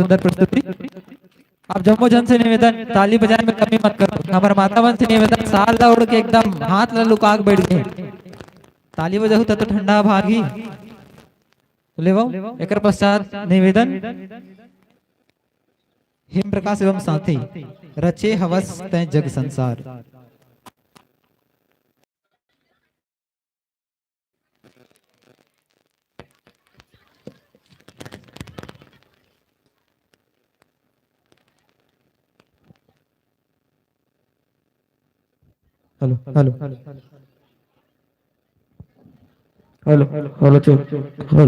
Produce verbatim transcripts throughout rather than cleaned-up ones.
सुंदर प्रस्तुति। आप जम्मो झन से निवेदन, ताली बजाए में कमी मत करो। हमर माता मन से निवेदन, साल ला ओढ़ के एकदम हाथ ला लुका के बैठ गे। ताली बजाहू त तो ठंडा भागही। ले वो, एकर पश्चात निवेदन, हेम प्रकाश एवं साथी, रचे हवस तैं जग संसार। Hello, hello, hello, hello, check, hello.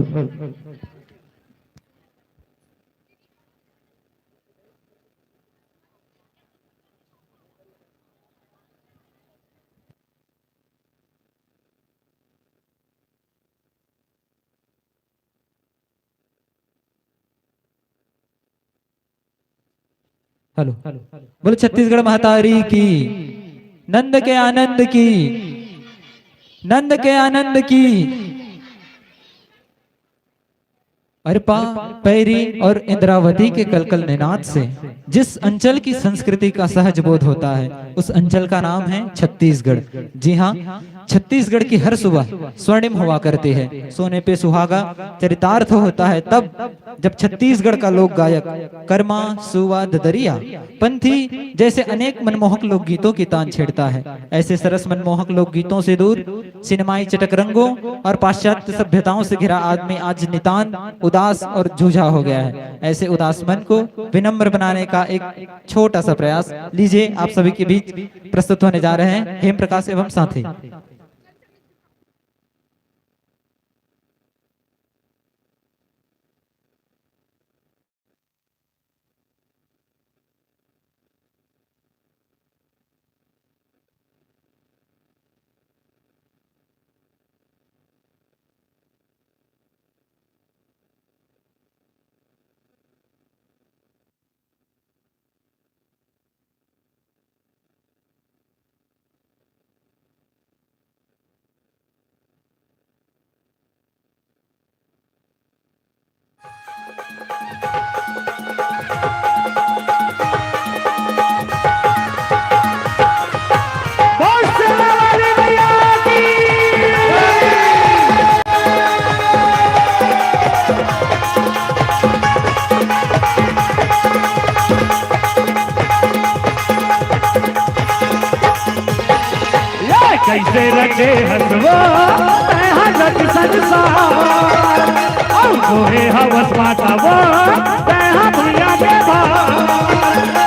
Hello, बोलो छत्तीसगढ़ महतारी की, नंद के आनंद की, नंद के आनंद की। अरपा, पैरी और इंद्रावती के कलकल निनाद से जिस अंचल की संस्कृति का सहज बोध होता है, उस अंचल का नाम है छत्तीसगढ़। जी हाँ, छत्तीसगढ़ की हर सुबह स्वर्णिम हुआ करती है। सोने पे सुहागा चरितार्थ होता है तब, जब छत्तीसगढ़ का लोक गायक कर्मा, सुवा, ददरिया, पंथी जैसे अनेक मनमोहक लोकगीतों की तान छेड़ता है। ऐसे सरस मनमोहक लोकगीतों से दूर सिनेमाई चटक रंगों और पाश्चात्य सभ्यताओं से घिरा आदमी आज नितांत उदास और जूझा हो गया है। ऐसे उदास मन को विनम्र बनाने का एक छोटा सा प्रयास। लीजिए, आप सभी के बीच प्रस्तुत होने जा रहे हैं हेम प्रकाश एवं साथी। ये कैसे रखे हसवा, तैं हा जग संसार। अउ तोहे हवस माता वो, तैं हा भुइयां के भार।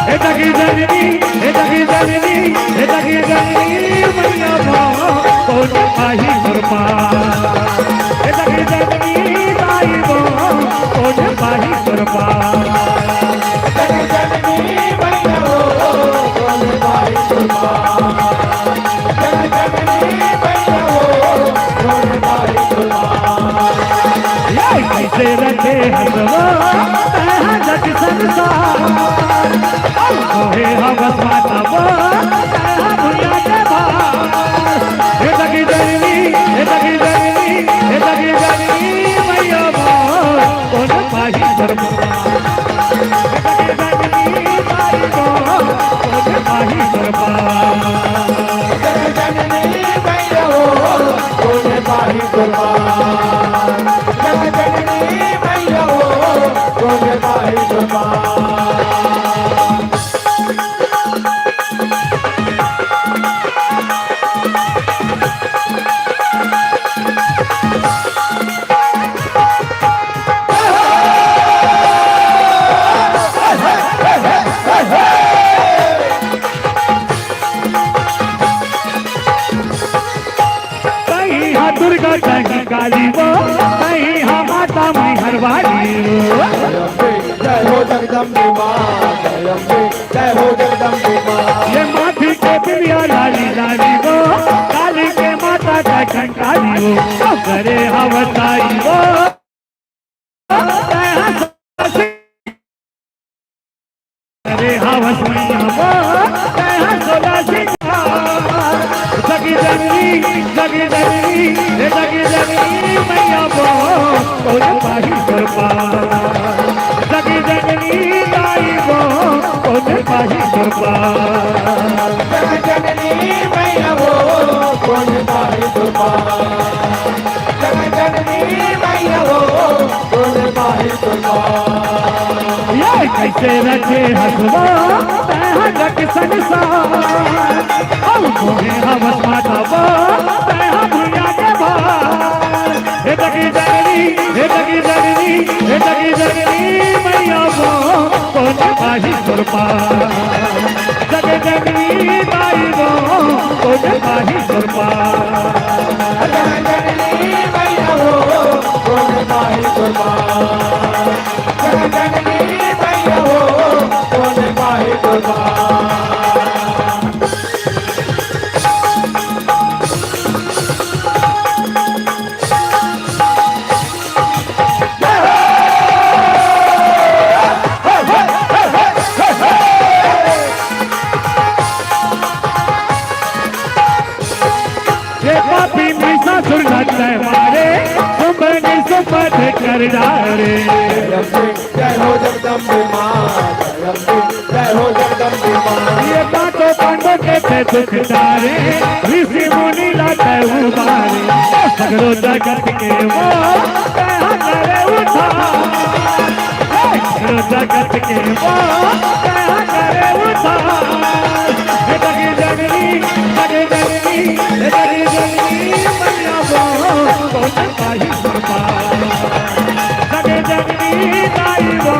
हे जगी जननी, हे जगी जननी, हे जगी जननी, मैया बा, कोन पाही मोर पार। हे जगी जननी, दाई बा, कोन पाही मोर पार। जगी जननी, मैया बा, कोन पाही मोर पार। जगी जननी, मैया बा, कोन पाही मोर पार। ये कैसे रखे हसवा, तैं हा जग संसार। अउ तोहे हवस माता वो, तैं हा भुइयां के भार। हे जगी जननी, हे जगी जननी, हे जगी जननी, मैया बा, कोन पाही मोर पार। हे जगी जननी, दाई बा, कोन पाही मोर पार। जगी जननी, मैया बा, कोन पाही मोर पार। जगी जननी, मैया बा, कोन पाही मोर पार। तैं हा दुर्गा, तैं हा काली वो, तैं हा माता मैहर वाली वो। जय अम्बे, जय हो जगदम्बे माँ, जय अम्बे, जय हो जगदम्बे माँ। ये माथी के बिंदिया लाली लाली वो, काली के माता का कंकाली वो, सब करे हवस आई वो। अरे हवस मैया वो, तैं हा सोला सिंगार। जगी जननी, जगी जननी, हे जगी जननी, मैया बा, कोन पाही मोर पार। जगी जननी, जग जननी मैया हो, कोन पाही तुर पार। जग जननी मैया हो, कोन पाही तुर पार। ये कैसे रचे हसवा, तैं हा जग संसार। अउ तोहे हवस माता वो, तैं हा भुइयां के भार। हे जग जननी, हे जग जननी, हे जग जननी मैया वो, कोन पाही तुर पार। जग जननी दाई वो, कोन पाही तुर पार। जग जननी मैया वो, कोन पाही तुर पार। जग जननी मैया वो, कोन पाही तुर पार। ये पापी महिषासुर ला तैं मारे, सुंभ निसुंभ वध कर डारे। जय हो जगदम्बे माँ, जय अम्बे, जय हो जगदम्बे माँ। ये पांचों पांडव के थे दुख टारे, ऋषि मुनि ला तैं उबारे। सगरो जगत के वो तैं हा करे उद्धार। हे सगरो जगत के वो तैं हा करे उद्धार। हे जग जननी, जग जननी, हे जग जननी मैया वो, कोन पाही तुर पार। जग जननी दाई वो,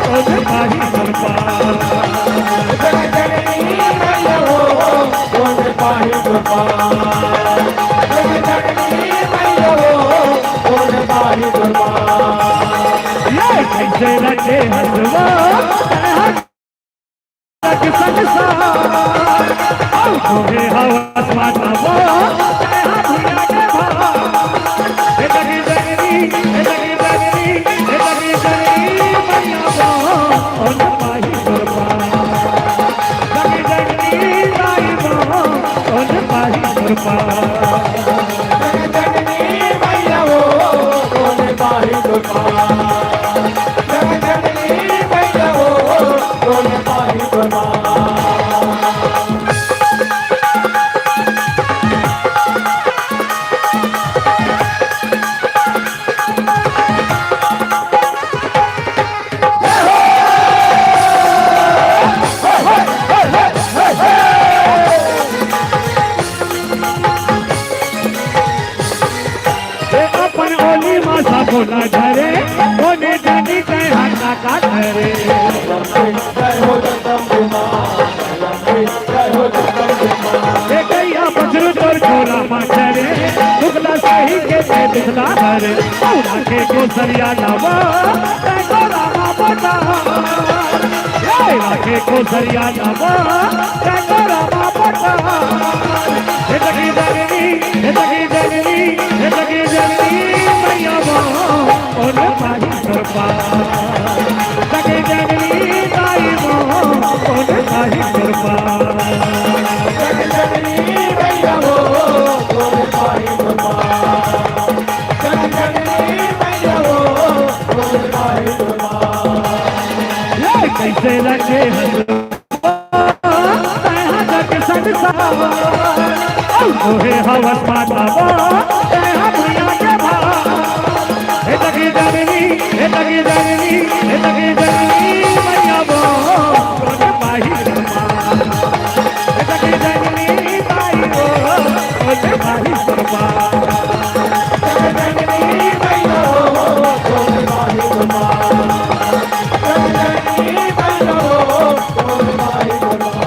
कोन पाही तुर पार। जग जननी मैया वो, कोन पाही तुर पार। जग जननी मैया वो, कोन पाही तुर पार। ये कैसे रचे हसवा, तैं हा जग संसार। अउ तोहे हवस माता वो, तैं हा भुइयां के भार। हे जग जननी, हे जग जननी, हे जग जननी मैया वो, कोन पाही तुर पार। जग जननी दाई वो, कोन पाही तुर पार। जग जननी मैया वो, कोन पाही तुर पार। जग जननी मैया वो, कोन पाही तुर पार। ए अपन ओली मा सबो ला धरे, कोने जानी तैं हा का का धरे। जय हो जगदम्बे माँ, जय हो जगदम्बे माँ। ए गैया बछरू तोर झोला मा चरे, दुख ला सही के तैं दुख ला हरे। अउ राखे कोसरिया ला वो, तैं गोरा मा पता। ए राखे कोसरिया ला वो, तैं गोरा मा पता। हे जग जननी, हे जग जननी, हे जग जननी मैया वो, कोन पाही तुर पार। जग जननी दाई वो, कोन पाही तुर पार। जग जननी मैया वो, कोन पाही तुर पार। जग जननी मैया वो, कोन पाही तुर पार। ये कैसे रचे हसवा, तैं हा जग संसार। अउ तोहे हवस माता वो, तैं हा भुइयां के भार। हे जग जननी, हे जग जननी, हे जग जननी मैया वो, कोन पाही तुर पार। हे जग जननी दाई वो, कोन पाही तुर पार। जग जननी मैया वो, कोन पाही तुर पार। जग जननी मैया वो, कोन पाही तुर पार।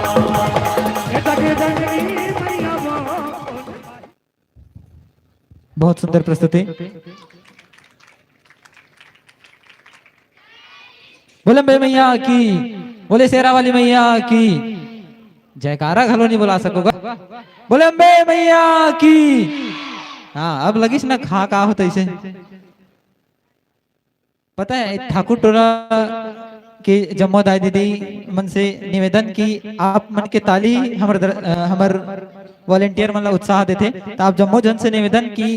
बहुत सुंदर प्रस्तुति। बोले अम्बे मैया की, बोले शेरा वाली मैया की। जयकारा घलो नहीं बुला सकोगा। बोले अम्बे मैया की। हाँ, अब लगिस ना खा का होता इसे। पता है, ठाकुर टोला के जम्मो दाई दीदी मन से निवेदन कि आप मन के ताली हमर दर-, अ, हमर वॉलंटियर मन ला उत्साह देथे। त आप जम्मो झन से निवेदन कि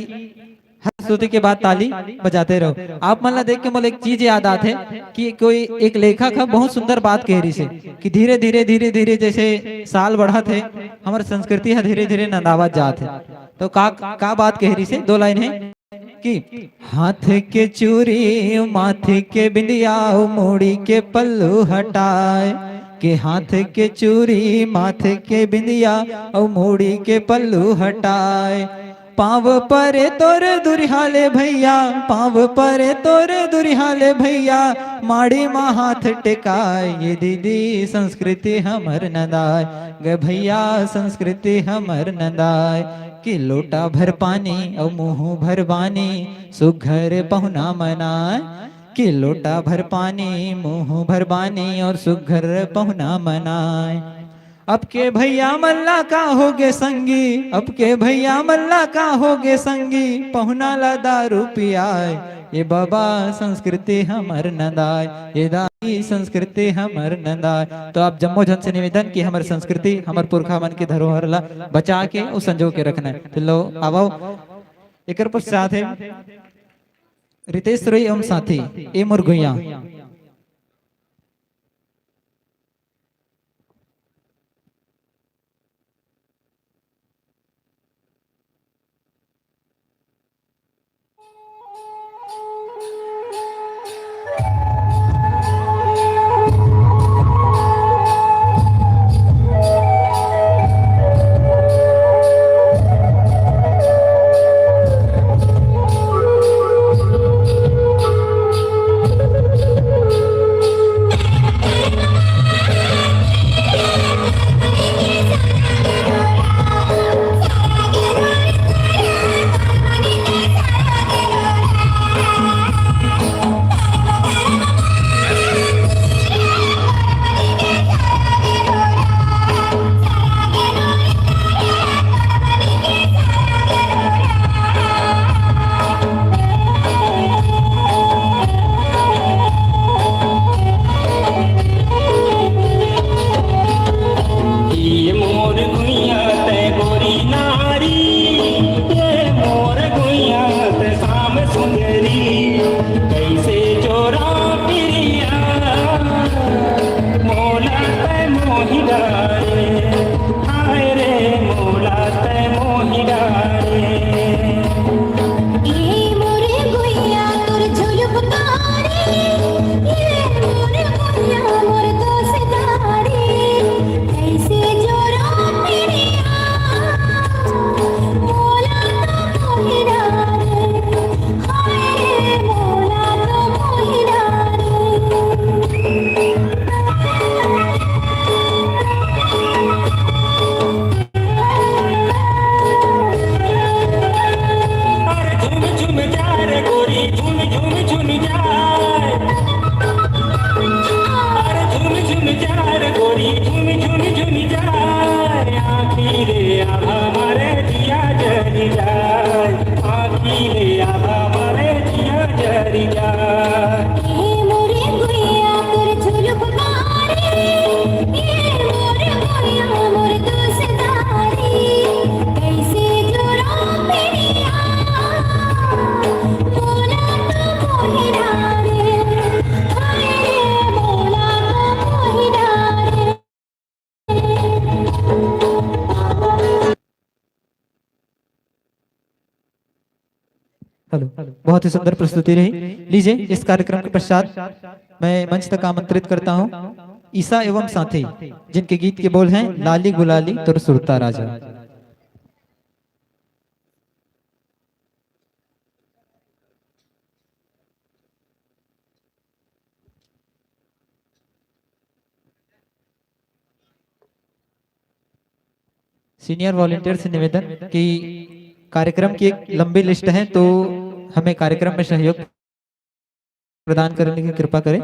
प्रस्तुति के बाद ताली बजाते रहो। आप मन ला देख के मोला एक चीज याद आथे कि कोई एक लेखक ह बहुत सुंदर बात कहे रिहिसे कि धीरे धीरे धीरे धीरे जैसे साल बढ़त हे, हमर संस्कृति ह धीरे धीरे नंदावत जात हे। तो का का बात कहे रिहिसे, दो लाइन हे कि हाथ के चूरी, माथे के बिंदिया, मुड़ी के पल्लू हटाए, के हाथ के चूरी, माथे के बिंदिया, अउ मुड़ी के पल्लू हटाए। पाँव परे तोर दुरिहा ले भैया, पाँव परे तोर दुरिहा ले भैया, माड़ी मा हाथ टेकाए, ये दीदी संस्कृति हमर नंदाए, गे भैया संस्कृति हमर नंदाए। कि लोटा भर पानी अउ मुँह भर बानी, सुघर पहुना मनाए। कि लोटा भर पानी, मुँह भर बानी और सुघर पहुना मनाए। अब के भैया मन ला का होगे संगी, अब के भैया मन ला का होगे संगी, पहुना ला दारू पियाए। ये बाबा संस्कृति हमर नंदाए, ये दाई संस्कृति हमर नंदाए। तो आप जम्मो झन से निवेदन कि हमर संस्कृति, हमर पुरखा मन के धरोहर ला बचा के अउ संजो के रखना हे। तो लो, आवो, एकर पश्चात हे रितेश रोही एवं साथी, ए मोर गुइया। ये मोर गुइया तै गोरी नारी, ये मोर गुइया तै साम सुंदरी, कैसे जोरा पिरिया, मोला तै मोहि डारे, हाय रे मोला तै मोहि डारे। ए मोरे गुइया तोर झुलुप कारी, ए मोरे गुइया मोर दोस्त कारी, कैसे जोरा पिरिया, मोला तो मोहि डारे, हाय रे मोला तो मोहि डारे। अरे झूम झूम जा रे गोरी, झूम झूम झूम जा। अरे झूम झूम जा रे गोरी, झूम झूम झूम जा। आँखी रे आभा मारे जिया जरी जा, आँखी रे आभा मारे जिया जरी जा। ए मोरे गुइया तोर झुलुप कारी, ए मोरे गुइया मोर दोस्त कारी, कैसे जोरा पिरिया, मोला तो मोहि डारे, हाय रे मोला तो मोहि डारे। हेलो, बहुत ही सुंदर प्रस्तुति रही। लीजिए, इस कार्यक्रम के पश्चात मैं मंच तक आमंत्रित करता हूं ईसा एवं साथी, जिनके गीत के बोल हैं लाली गुलाली तोर सुरता राजा। सीनियर वॉलंटियर से निवेदन कि कार्यक्रम की एक लंबी लिस्ट है, तो हमें कार्यक्रम में सहयोग प्रदान करने की कृपा करें।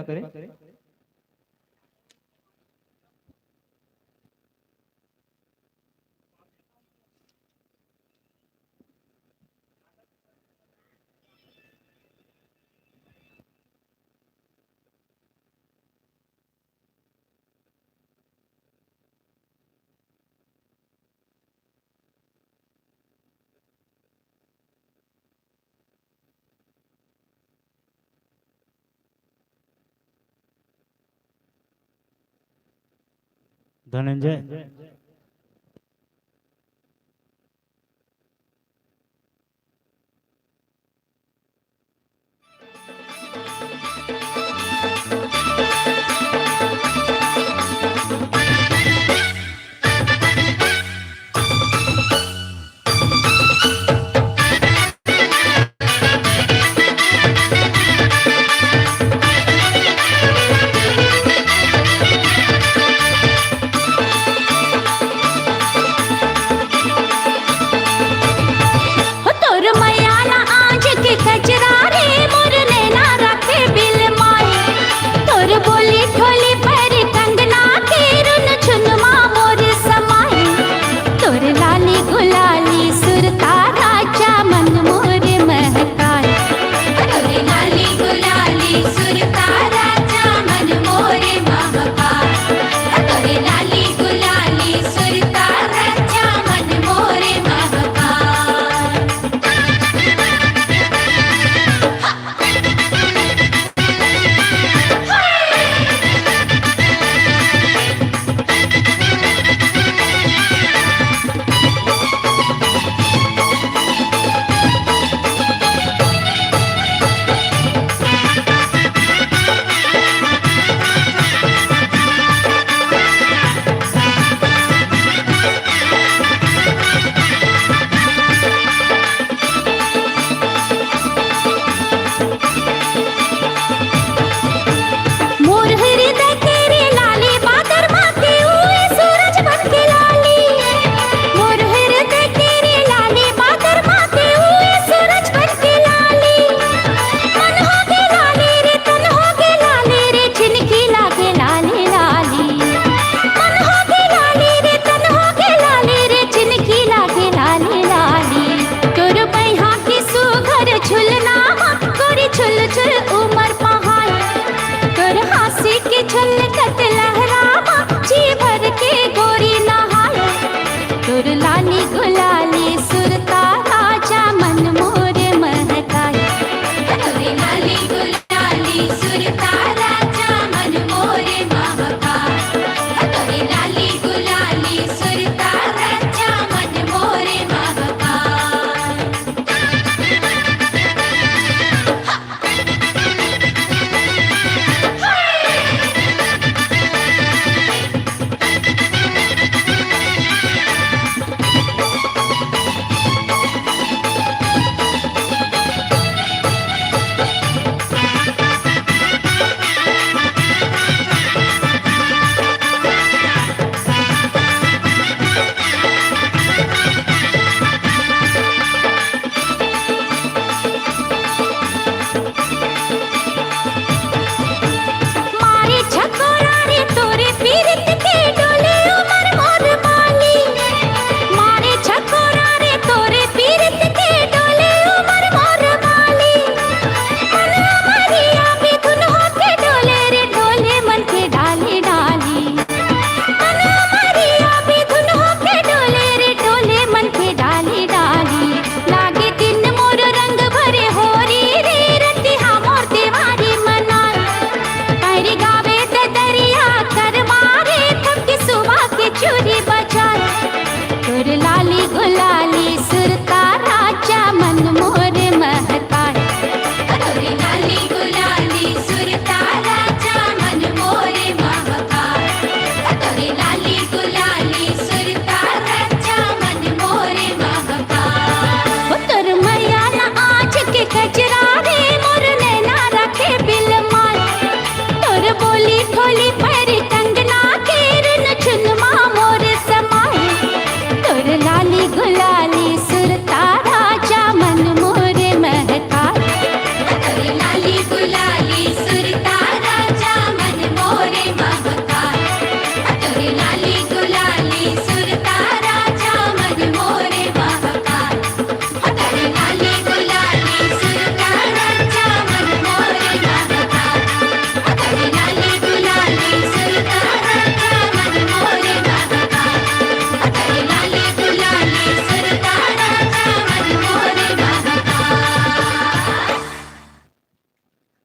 धनंजय।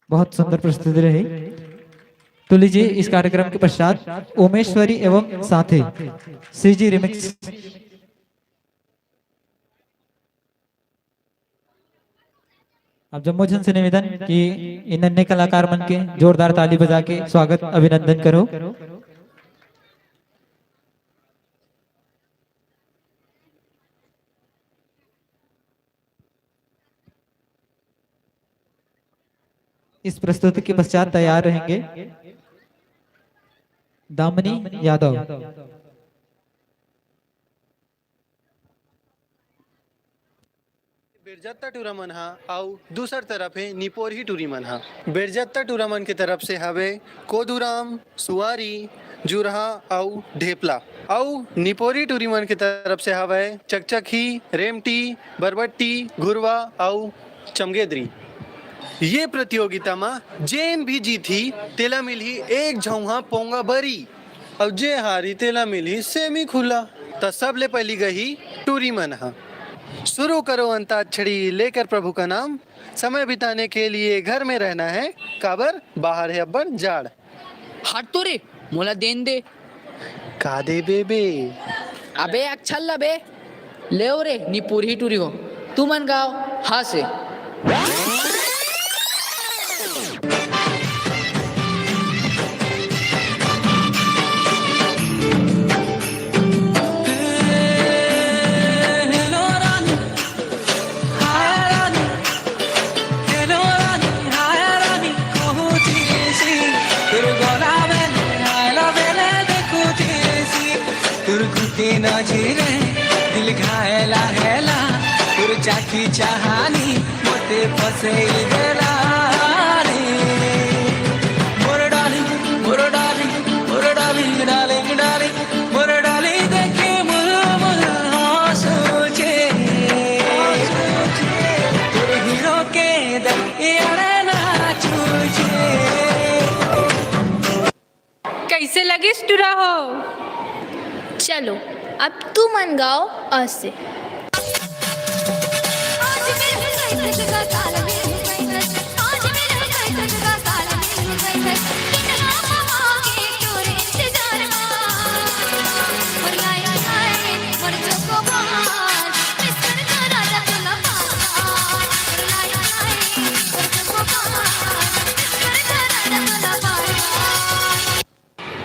बहुत सुंदर प्रस्तुति रही। तो लीजिए, इस कार्यक्रम के पश्चात उमेश्वरी एवं साथी सीजी रिमिक्स। आप जम्मो झन से निवेदन कि इन अन्य कलाकार मन के जोरदार ताली बजा के स्वागत, अभिनंदन करो। इस प्रस्तुति के पश्चात तैयार रहेंगे दामिनी यादव। बिरजत्ता टूरा मन ह अउ दूसर तरफ हे निपोरही टूरी मन ह। बिरजत्ता टूरा मन के तरफ से हवे कोदूराम, सुवारी, जुरहा अउ ढेपला। अउ निपोरही टूरी मन के तरफ से हवे चकचकही, रेमटी, बरबट्टी, घुरवा अउ चमगेदरी। ये प्रतियोगिता म जेन भी जीतही, तेला मिलही एक झौंहा पोंगा बरी, अउ जे हारी, तेला मिलही सेमी खुला। त सबले पहिली गही टूरी मन ह। शुरू करो अंताक्षरी लेकर प्रभु का नाम, समय बिताने के लिए घर में रहना है, काबर बाहर है अब्बड़ जाड़। हट तो रे, मोला देन दे। का देबे बे? अबे अक्षर ला बे। लेव रे, निपुरही टूरी हो। तुमन गाव, हा से। तुरगुते नजरे दिल घायला हैला, तुर चाकी चाहानी मोटे फसे गेला रे। मोर डार्लिंग, मोर डार्लिंग, मोर डार्लिंग, डार्लिंग, डार्लिंग, मोर डार्लिंग देखे मुर मुर आंसू छे। तुर हीरो के दहिया रे नाचू छे। कइसे लगिस टूरा हो? चलो, अब तुमन गाव असे।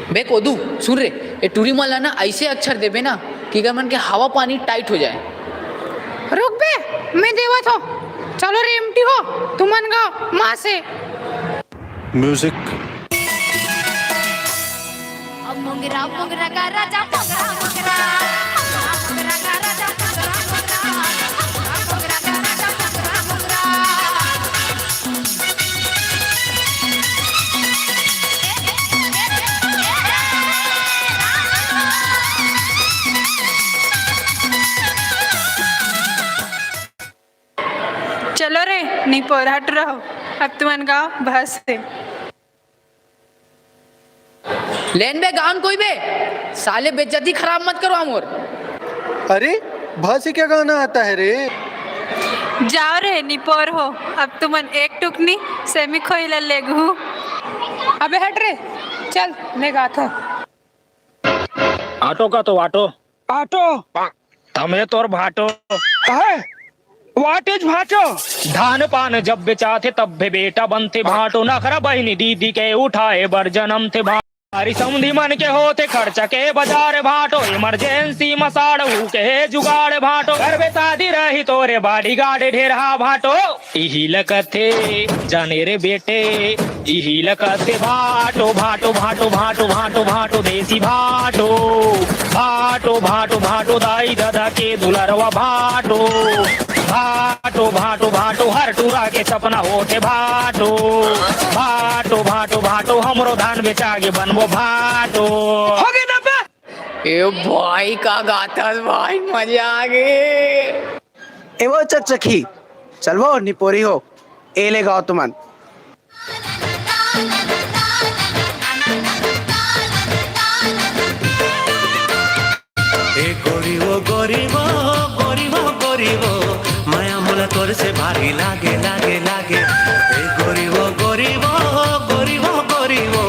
बे कोदू, सुन रे, ए टूरी मन ला ना अइसे अक्षर देबे ना कि एकर मन के हवा पानी टाइट हो जाए। रुक बे, मैं देवत हो। चलो रे एमटी हो, तुमन गाव माँ से। म्यूजिक। अब मोंगरा, मोंगरा का राजा, मोंगरा, मोंगरा। मोंगरा का राजा, मोंगरा, मोंगरा। मोंगरा का राजा, मोंगरा, मोंगरा। चलो रे, निपोरहा टूरा हो, अब तुमन गाव भस से। लेन बे गान कोई बे, साले बेइज्जती खराब मत करवा मोर। अरे, भस से क्या गाना आता है रे? जाव रे, निपोर हो, अब तुमन एक टुकनी सेमी खोई ला लेगहू। अबे हट रे, चल, ले गाथों। ऑटो का तो ऑटो। ऑटो। तमे तोर भाटो। है? What is भाटो? धान पान जब बेचाथे तब भी बेटा बनथे भाटो। नखरा बहिनी दीदी के उठाए बर जनम थे भाटो। अरे समधी मन के होथे खर्चा के बाजार भाटो। इमरजेंसी म साढ़ू के जुगाड़ भाटो। करबे शादी रही तोरे बॉडीगार्ड ढेरहा भाटो। इही ल कथे जाने रे बेटे, इही ल कथे भाटो, भाटो, भाटो, भाटो, भाटो, भाटो, देसी भाटो, भाटो, भाटो, भाटो, दाई ददा के दुलरवा भाटो, भाटो, भाटो, भाटो, हर टूरा के सपना होथे भाटो, भाटो, भाटो, भाटो, हमरो धान बेचागे बनबो भाटो। हो गे ना बे? ए भाई, का गाथस भाई, मजा आ गे। ए वो चकचकी, चल वो निपोरी हो, ए ले गाव तुमन। ए गोरी वो, गोरी वो, गोरी वो, गोरी वो, माया मोला तोर से भारी लागे, लागे, लागे। ए गोरी वो, गोरी वो, गोरी वो, गोरी वो,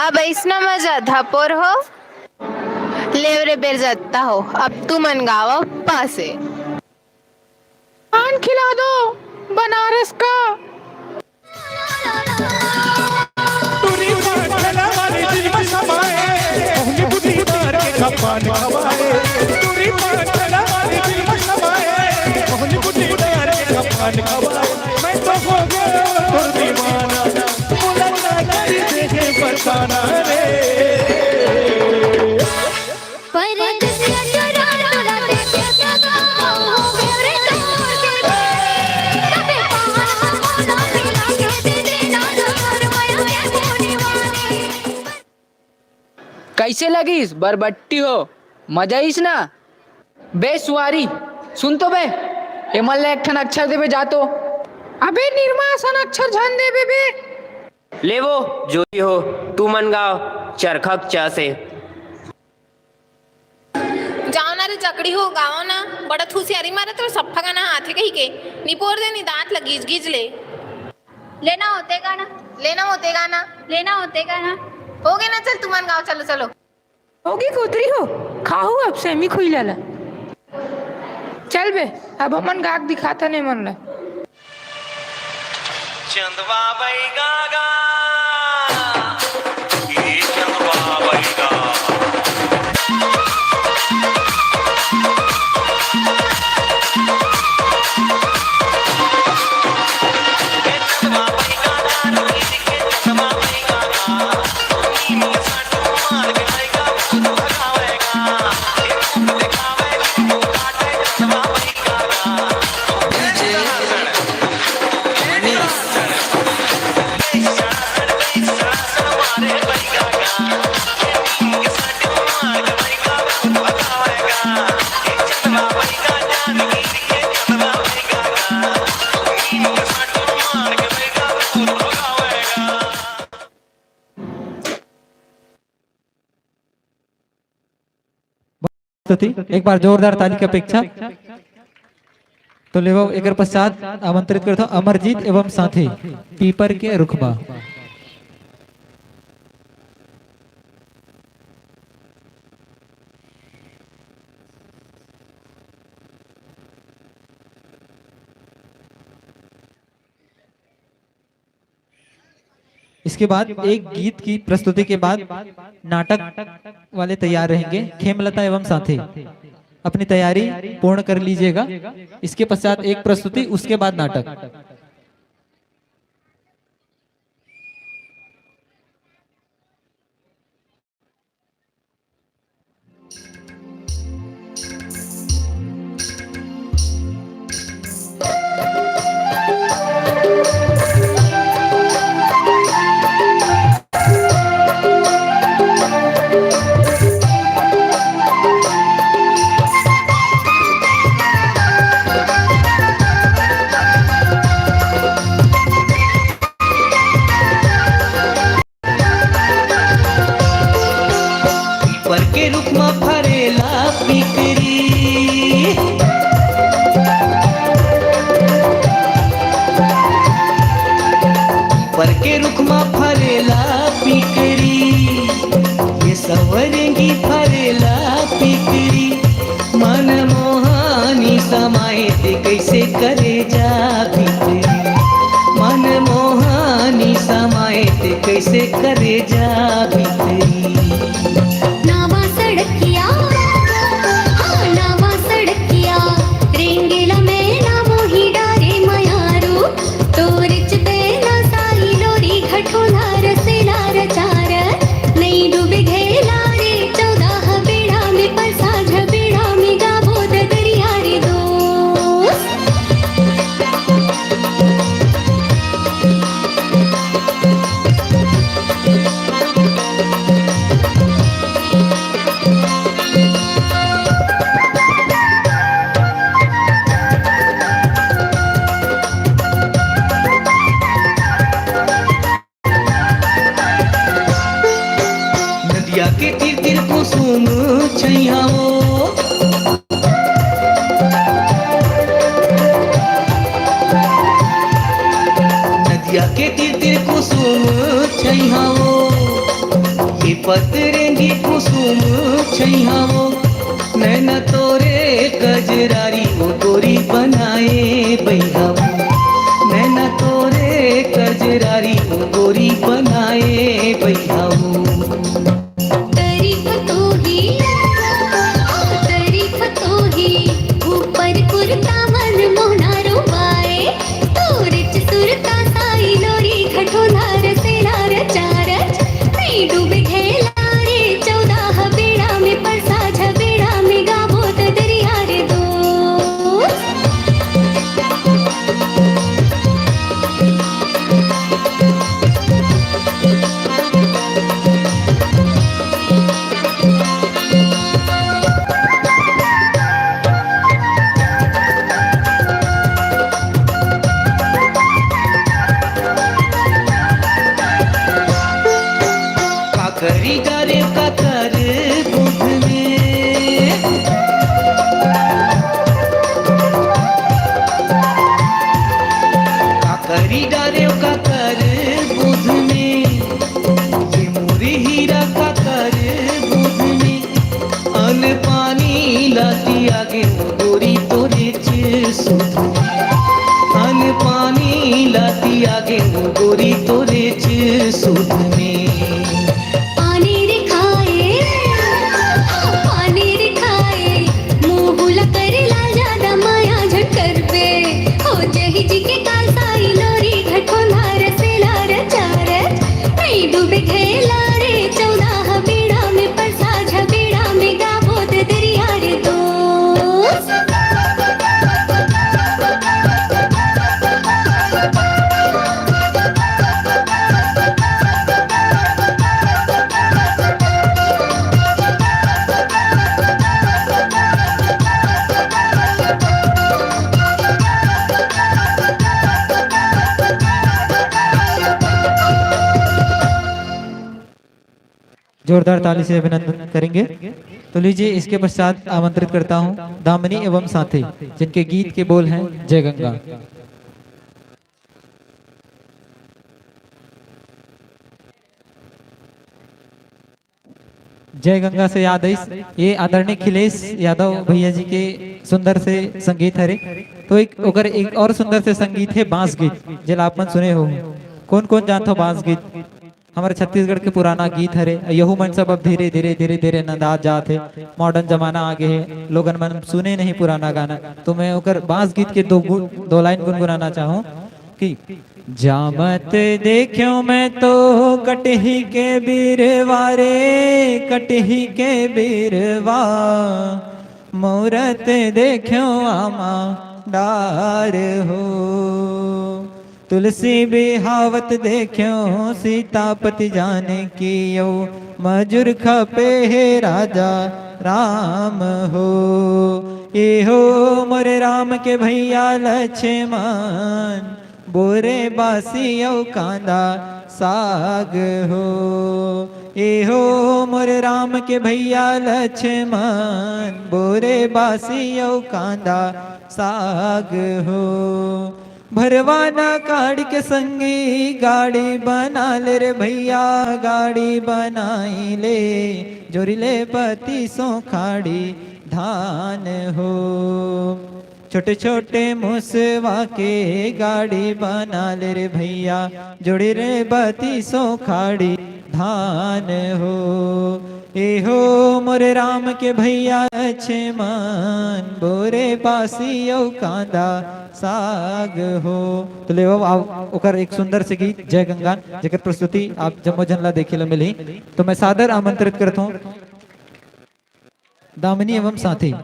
अब अइसना मजा धपोर हो, लेव रे बेरजत्ता हो, अब तुमन गावव प से। पान खिला दो बनारस का। टूरी पान ठेला वाली दिल में समाए, पहली बुद्धि मार के खपान खवाए। टूरी पान ठेला वाली दिल में समाए, पहली बुद्धि मार के खपान खवाए। मैं तो हो गया तोर दीवाना, मुलाकात करी देखे फरसाना रे। परदेसिया चोरा तोला देखे सगा हो, हो रे तोर के। कबे पहाड़ मोला मिला के दे देना, तोर माया के पूरी वाणी। कइसे लगिस बरबट्टी हो? मजा आइस ना? बे सुवारी, सुन तो बे, एमन ला एक ठन अक्षर देबे जा तो। अबे निरमा असन अक्षर झन देबे बे। लेवो, जोरी हो, तुमन गाव चरखा के च से। जाव ना रे जकड़ी हो, गावव ना। बड़ा हुसियारी मारत रहो, सफ्फा गाना आथे कहिके। निपोर दे नी दांत ल गीज गीज ले। लेना होते गाना। लेना होते गाना। लेना होते गाना। होगे ना, चल तुमन गाव, चलो चलो। होगे कोतरी हो, खाहू अब सेमी खुइला ला। चल बे, अब हमन गा के दिखाथन एमन ला। चंदवा बैगा गा, ए चंदवा बैगा। प्रस्तुति, एक बार जोरदार ताली की अपेक्षा। तो लेवो, एकर पश्चात आमंत्रित करथो अमरजीत एवं साथी, पीपर के रुखमा। इसके बाद एक गीत की प्रस्तुति के बाद नाटक वाले तैयार रहेंगे, खेमलता एवं साथी अपनी तैयारी पूर्ण कर लीजिएगा। इसके पश्चात एक प्रस्तुति, उसके बाद नाटक। पीपर के रुख म फरेला पिपरी। पीपर के रुख म फरेला पिपरी, ये सवरेंगी फरेला पिपरी। मन मोहानी समाए ते कइसे करे जा भीतरी, मन मोहानी समाए ते कइसे करे जा भीतरी। नावा सड़किया, हाँ, नावा सड़किया, रेंगेला मैं ना मोही डारे मयारू। तोरिच तेला साई लोरी घटोला रसेला रचार। नई डूबे घेला रे चौदह बेड़ा में, परसाझ बेड़ा में गाबो ददरिया रे दोस्त। नदिया के तीर तीर कुसुम छैया ओ। नदिया के तीर तीर कुसुम छैया ओ। पतरेंगी कुसुम छैहा वो, नैना तोरे कजरारी वो गोरी बनाए बैहा वो। नैना तोरे कजरारी वो गोरी बनाए बैहा वो। तारीफ तो ही, तारीफ तो ही, ऊपर कुर्ता मन मोहना रोवाए। तोरे च सुरता साई लोरी खठोला रसेला रचारच। नहीं डूबे घेला रे चौदह बेड़ा में परसा झबेड़ा में गाबो त दरिया रे दोस्त। काकरी डारे काकर बुध में, काकरी डारे काकर बुध में, ये मोरी हीरा काकर बुध में। अन पानी लाती आगे वो गोरी तोरे च सुध में। अन पानी लाती आगे वो गोरी तोरे च सुध में। पानी रे खाए, पानी रे खाए, मुँह ला करे लाल ज्यादा माया झट करबे। हो जही जी के काल साई लोरी घटोला रसेला रचारच। नहीं डूबे घेला रे चौदह बेड़ा में परसा झबेड़ा में गाबो त दरिया रे दोस्त। जोरदार ताली से अभिनंदन करेंगे। तो लीजिए, इसके पश्चात आमंत्रित करता हूँ दामिनी एवं साथी, जिनके गीत के बोल हैं जय गंगा। जय गंगा से याद आइस, ये आदरणीय खिलेश यादव भैया जी के सुंदर से संगीत हरे। तो एक ओकर एक और सुंदर से संगीत है, बांस गीत, जेला आप मन सुने हो। कौन कौन जानत हो बांस गीत? हमारे छत्तीसगढ़ के पुराना गीत हरे। यहू मन सब अब धीरे धीरे धीरे धीरे नंदात जात हे। मॉडर्न जमाना आ गए हे, लोगन मन सुने नहीं पुराना गाना। तो मैं ओकर बांस गीत के दो गु- दो लाइन गुनगुनाना चाहूँ कि जामत देख्यो मैं तो कटही के बिरवा रे, कटही के बिरवा, मूरत देख्यो आमा डार हो। तुलसी बिहावत देख्यो सीतापति जानकी, अउ मजूर खपे हे राजा राम हो। ए हो मोरे राम के भैया लक्ष्मण, बोरे बासी अउ कांदा साग हो। ए हो मोरे राम के भैया लक्ष्मण, बोरे बासी अउ कांदा साग हो। भरवाना काढ़ के संगी गाड़ी बना ले रे भैया, गाड़ी बनाई ले, जोरी ले पति सो खाड़ी धान हो। छोटे छोटे मुसवा के गाड़ी बना ले रे भैया, जोड़ी रे बती सो खाड़ी धान हो। ए हो मोरे राम के भैया लक्ष्मण, बोरे बासी अउ कांदा साग हो। तो लेवव आओ ओकर एक सुंदर से गीत जय गंगा, जेकर प्रस्तुति आप जम्मो झन ला देखे ला मिलही। तो मैं सादर आमंत्रित करत हूँ दामिनी एवं साथी।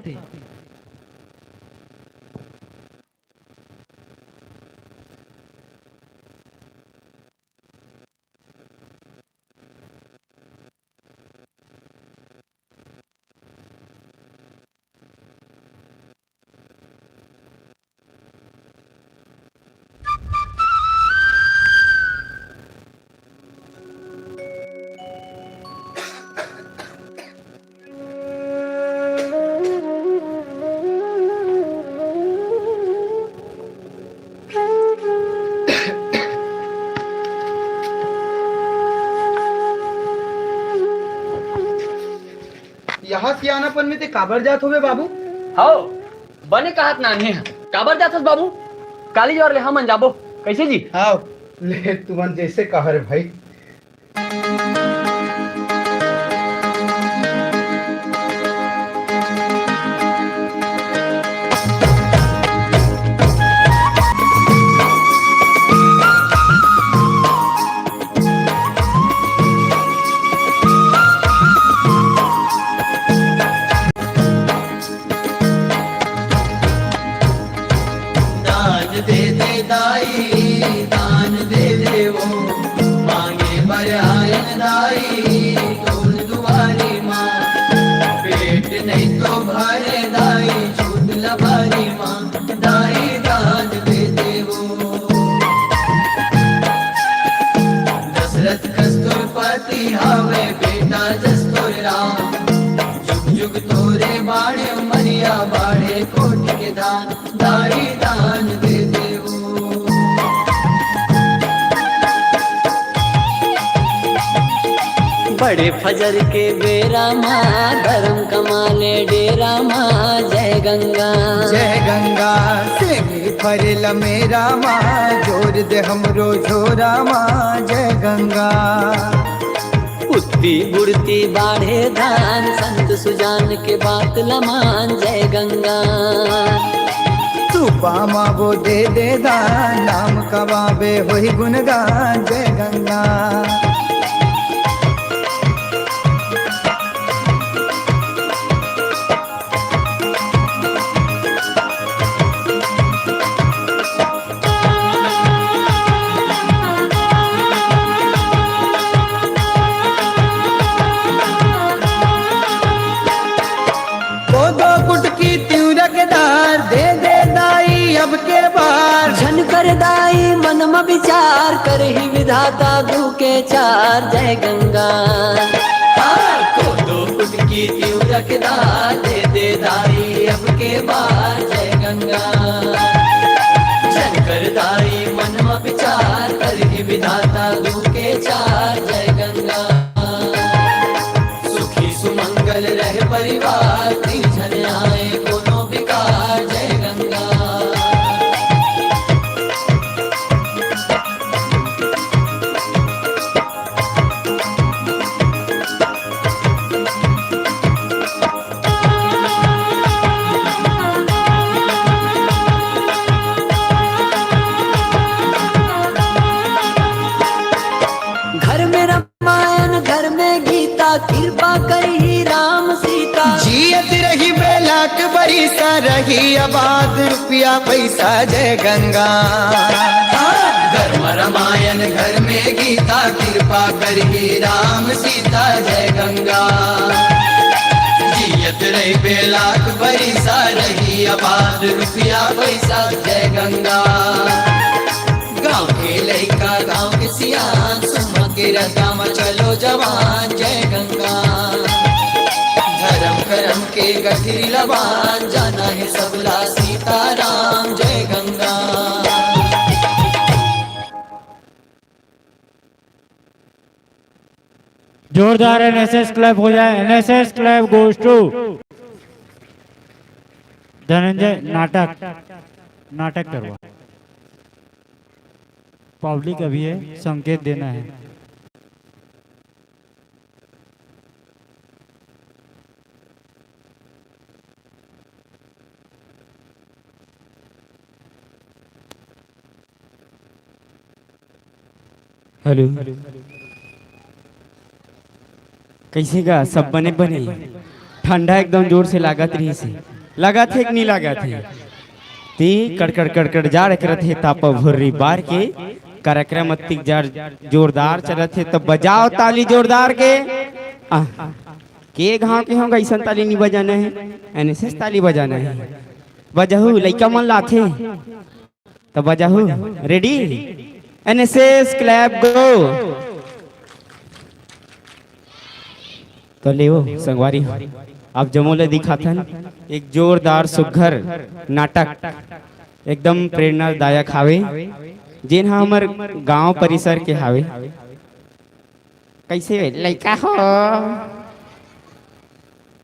यहाँ सियानापन में ते काबर जात होबे बाबू? हव, बने कहत नान्हे ह। काबर जात हस बाबू? काली जवार ले हमन जाबो। कइसे जी? हव, ले तुमन जइसे कह रे भाई। दान दे दे दाई, दान दे दे वो, मांगे बर आयन दाई, तोर दुआरी माँ। पेट नहीं तो भरे दाई, झूठ लबारी माँ, दाई दान दे दे वो। दशरथ कस तोर पति हावे, बेटा जस तोर राम। जुग जुग तोरे बाढ़े उमरिया, बाढ़े कोटि के दान, दाई दान दे देवो। बड़े फजर के बेरा मा, धरम कमाले डेरा मा, जय गंगा। जय गंगा। सेमी फरेल मेरा मा, जोर दे हमरो झोरा मा, जय गंगा। उत्ती बुड़ती बाढ़े धान, संत सुजान के बात ल मान, जय गंगा। तू पामा वो दे दे दान, नाम कवावे होई गुणगान, जय गंगा। कोदो कुटकी तिउरक दार, दे दे दाई अब के बार। झन कर दाई मन म विचार, करही विधाता दू के चार, जय गंगा। हाँ, कोदो कुटकी तिउरक दार, दे दे दाई अब के बार, जय गंगा। झन कर दाई मन म विचार, करही विधाता दू के चार, जय गंगा। सुखी सुमंगल रहे परिवार, तीन झन आए कोनो विकार, जय गंगा। घर में रामायण, घर में गीता, कृपा करही राम सीता। जियत रही बेलाख बरिसा, रही आबाद रुपया पैसा, जय गंगा। हाँ, घर में रामायण, घर में गीता, कृपा करही राम सीता, जय गंगा। जियत रही बेलाख बरिसा, रही आबाद रुपया पैसा, जय गंगा। गाँव के लइका, गाँव के सियान, सुमन के रद्दा म चलो जवान, जय गंगा। धरम करम के गठरी ल बांध, जाना हे सबला सीताराम, जय गंगा। जोरदार एनएसएस क्लैप हो जाए। NSS clap goes to Dhananjay. नाटक, नाटक करवा। पब्लिक अभी है, संकेत देना है। हेलो। कइसे गा? सब बने बने? ठंडा एकदम जोर से लागत रहिस हे। लागत हे कि नइ लागत हे? ते कड़कड़ कड़कड़ जाड़ करत हे, तापा भुर्री बार के। कार्यक्रम अतिक जार-, जोरदार चलत हे, त बजाव ताली जोरदार के। आह, के गाँव के हों गा, अइसन ताली नइ बजाना हे, एनएसएस ताली बजाना हे। बजाहू, लइका मन लाथे। त बजाहू, ready? NSS clap go। त लेवो संगवारी, आप जम्मो ल दिखाथन एक जोरदार सुग्घर नाटक, एकदम प्रेरणादायक हावे, जेन ह हमर गांव परिसर के हावे। कइसे लइका हो?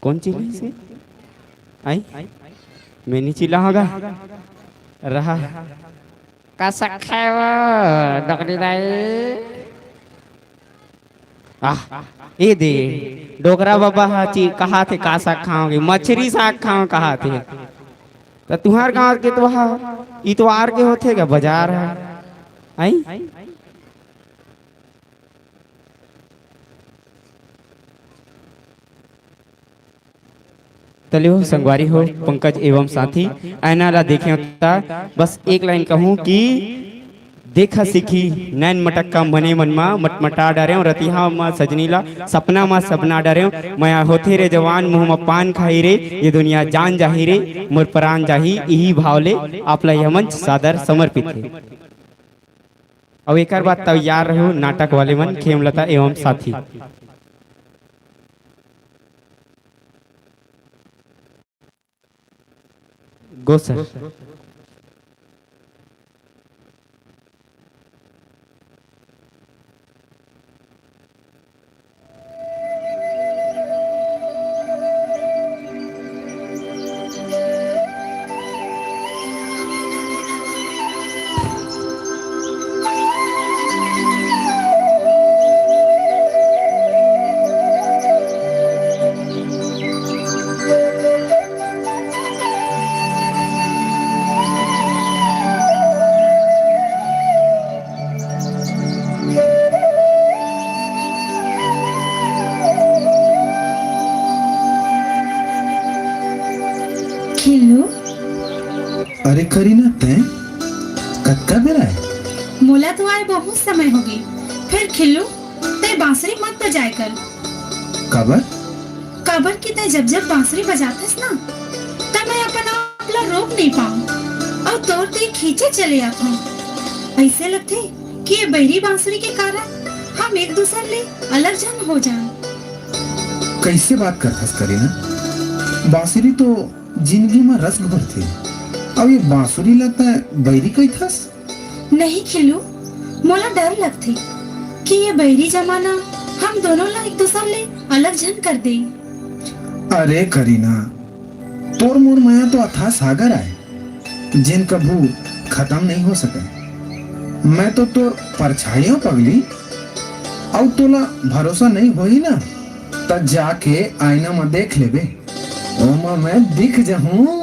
कौन चिल्लाइसे? आई? मैं नहीं चिल्लाहूं गा। रहा। का सकखे वो, डोकरी दाई? आह, ए दे, डोकरा बाबा हा ची-, कहाथे का साग खाओगे? मछरी साग खाओ कहाथे। त तुंहर गांव के तो हा, इतवार के होथे गा बजार हा। आई? त लेव संगवारी हो, पंकज एवं साथी, ऐना ला देखेंव त बस एक लाइन कहूं कि देखा सीखी नैन मटक्का मने मन मा मटमटा डरेंव, रतिहा मा सजनी ला सपना मा सपना डरेंव, मया होथे रे जवान, मुंह मा पान खाही रे, ये दुनिया जान जाही रे, मोर परान जाही, इही भाव ले आप ला यह मंच सादर समर्पित हे। अउ एकर बाद तैयार रहू नाटक वाले मन, खेमलता एवं साथी। Go, sir. खिल्लू। अरे करीना, तैं कतका बेर आए? मोला तो आए बहुत समय होगे। फेर खिल्लू, तैं बांसुरी मत बजाए कर। काबर? काबर कि तैं जब जब बांसुरी बजाथस ना, त मैं अपन आप ला रोक नइ पांव अउ तोर तीर खींचे चले आथंव। अइसे लगथे कि ये बइरी बांसुरी के कारण हम एक दूसर ले अलग झन हो जान। कइसे बात करथस करीना? बांसुरी तो जिनगी म रस घोरथे, अउ ये बांसुरी ला तैं बइरी कहिथस? नहीं खिल्लू, मोला डर लगथे कि ये बइरी जमाना हम दोनों ला एक दूसर ले अलग झन कर दे। अरे करीना, तोर मोर मया तो अथाह सागर आय, जेन कभू खतम नइ हो सकय। मैं तो तोर परछाई अंव पगली, अउ तोला भरोसा नइ होही ना, त जाके आईना म देख लेबे, ओमा मैं दिख जहूं।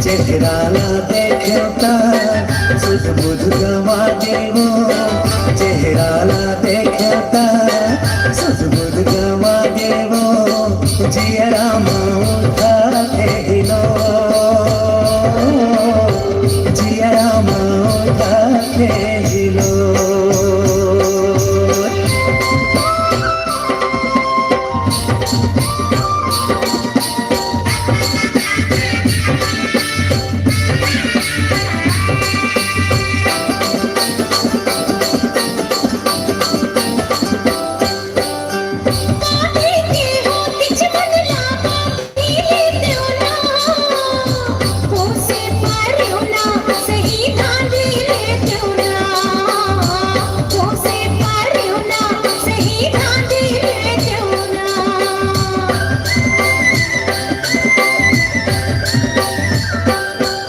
चेहरा ला देखेंव त सुध बुध गंवा गेंव। चेहरा ला देखेंव त सुध बुध गंवा गेंव। जियरा म उठथे हिलोर, जियरा म उठथे हिलोर।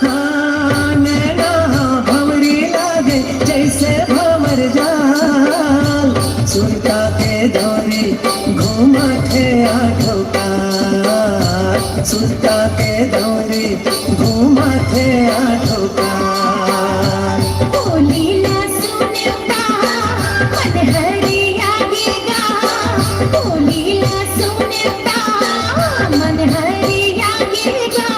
हाँ, नैना भंवरी लागे जइसे भंवर जाल, सुरता के दौरी घूमथे आठो काल, सुरता के दौरी घूमथे आठो कान। बोली ला सुनता मन हरिया गेगा, बोली ला सुनता मन हरिया गेगा,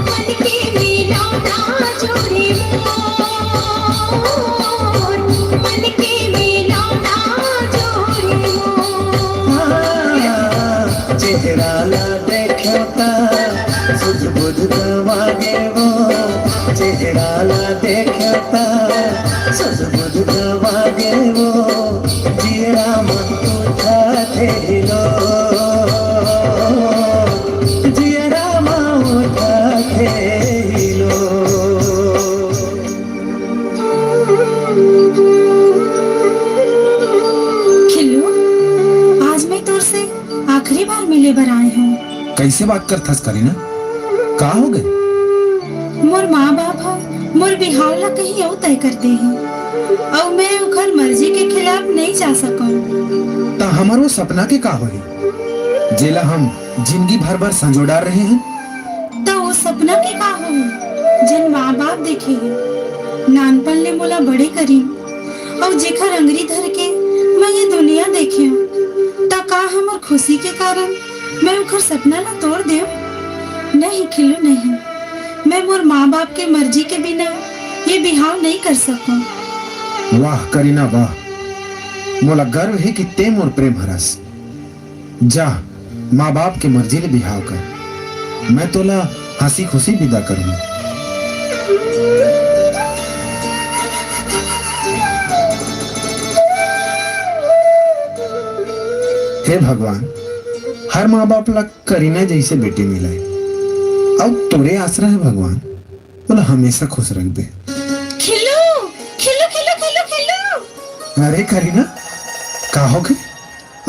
मन के मिलौना जोड़ी मोर, मन के मिलौना जोड़ी मोर। हाँ, चेहरा ला देखो ता सुध बुध गवा गे वो, चेहरा ला देखो ता सुध बुध गवा गे वो, जियरा मा उठथे हिलोर, जियरा मा उठथे हिलोर। खिल्लू, आज मैं तोर से आखिरी बार मिले बर आए हंव। कइसे बात करथस करीना? का होगे? मोर माँ बाप ह मोर बिहाव ला कहीं अउ तय कर दे हे, अउ मैं ओखर मर्जी के खिलाफ नइ जा सकंव। त हमर वो सपना के का होही, जेला हम जिनगी भर बर संजो डार रहे हन? त वो सपना के का होही, जेन माँ बाप देखे हे, नानपन ले मोला बड़े करिन, अउ जेखर अंगरी धर के मैं ये दुनिया देखेंव, त का हमर खुशी के कारण मैं ओखर सपना ला तोड़ देंव? नहीं खिल्लू, नहीं। मैं मोर माँ बाप के मर्जी के बिना ये बिहाव नइ कर सकंव। वाह करीना, वाह। मोला गर्व हे कि तें मोर प्रेम हरस। जा, माँ बाप के मर्जी ले बिहाव कर। मैं तोला हंसी खुशी विदा करूँ। हे भगवान, हर माँ बाप ला करीना जइसे बेटी मिलय, अउ तोरे आसरा हे भगवान, ओला हमेशा खुश रखबे। खिल्लू, खिल्लू, खिल्लू, खिल्लू, खिल्लू। अरे करीना, का होगे?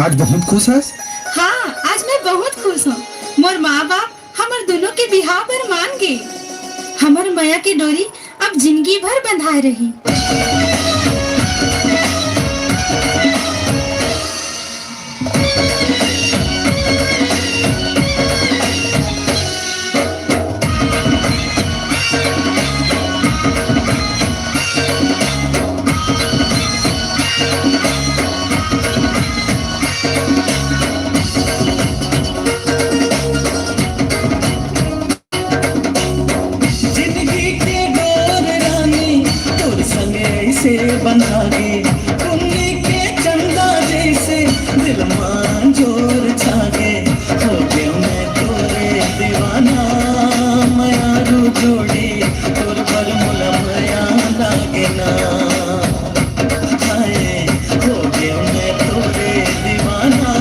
आज बहुत खुश हस? हाँ, आज मैं बहुत खुश हंव। मोर माँ बाप हमर दुनों के बिहाव बर मान गे। हमर मया के डोरी अब जिनगी भर बंधाय रही। जिनगी के डोर रानी तोर संग अइसे बंधा गे, पुन्नी के चंदा जइसे दिल मा अंजोर छा गे। हो गेंव मैं तोरे दीवाना, मयारू जोड़ी तोर बर मोला मया लागे ना। हाय, हो गेंव मैं तोरे दीवाना,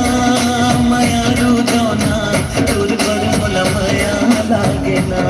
मयारू जौना, तोर बर मोला मया लागे ना।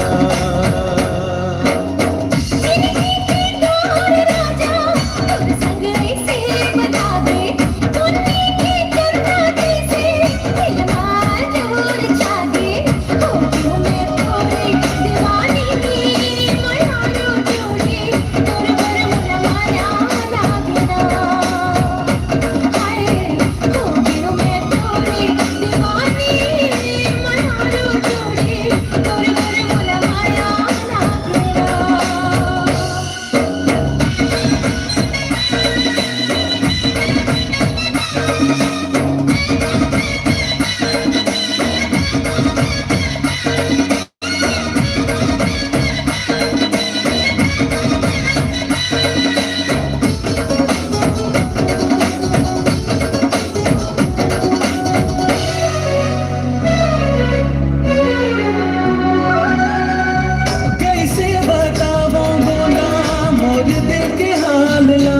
कइसे बतावंव गोंदा मोर दिल के हाल ला,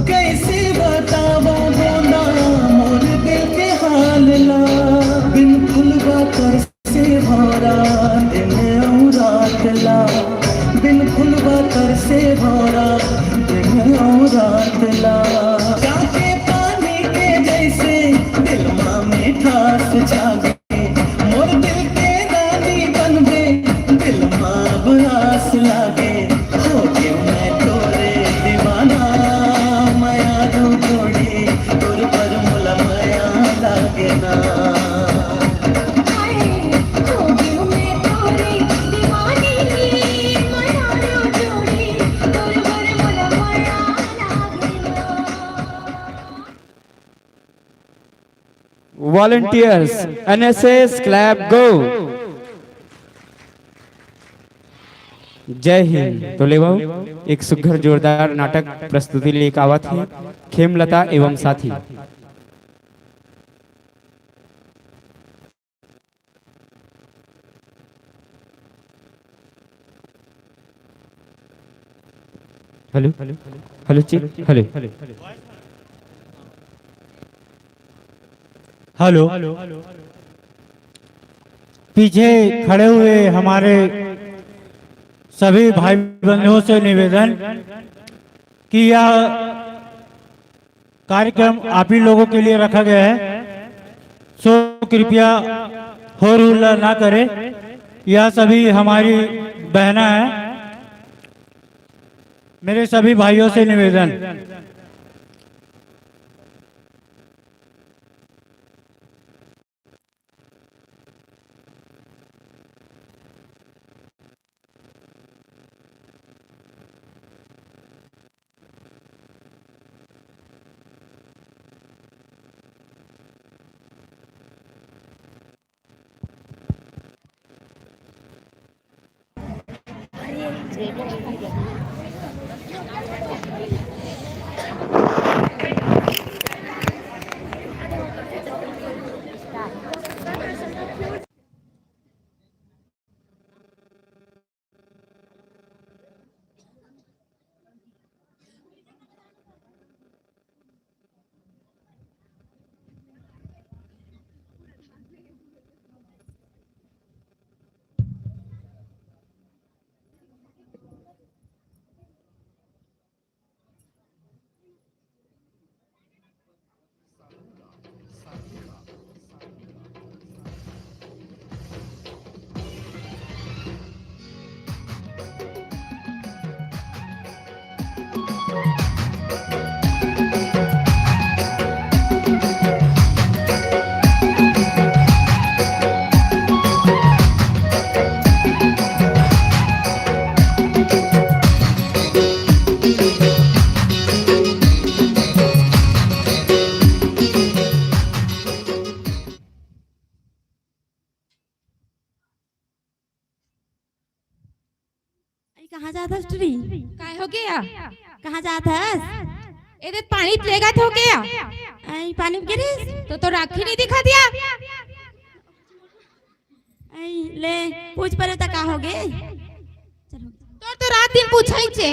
कइसे बतावंव गोंदा मोर दिल के हाल ला। बिन फुलवा तरसे भौंरा दिन अउ रात ला, बिन फुलवा तरसे भौंरा दिन अउ रात ला। जाके पानी के जइसे दिल मा मिठास छा गे, मोर दिल के रानी बनबे, दिल मा अब आस लागे। हो गेंव मैं तोरे दीवाना, मयारू जोड़ी तोर बर मोला मया लागे ना। हाय, हो गेंव मैं Volunteers, N S S, clap, go। जय हिंद। तो लेवव, एक सुघर जोरदार नाटक प्रस्तुति लेके आवत हे खेमलता एवं साथी। Hello, hello, check, hello. Hello. पीछे खड़े हुए हमारे सभी भाई बंधुओं से निवेदन कि यह कार्यक्रम आप ही लोगों के लिए रखा गया है, सो कृपया होर हुल्ला ना करें। यह सभी हमारी बहना है, मेरे सभी भाइयों से निवेदन। अई, कहाँ जात हस टुरी? काय हो गया? कहाँ जात हस? एदे पानी लेगत हो गया। अई, पानी गिरिस? तो, तो राखी नहीं दिखा दिया। अई, ले, पूछ परे त का हो गे? चलो। तोर तो रात दिन पूछई छे।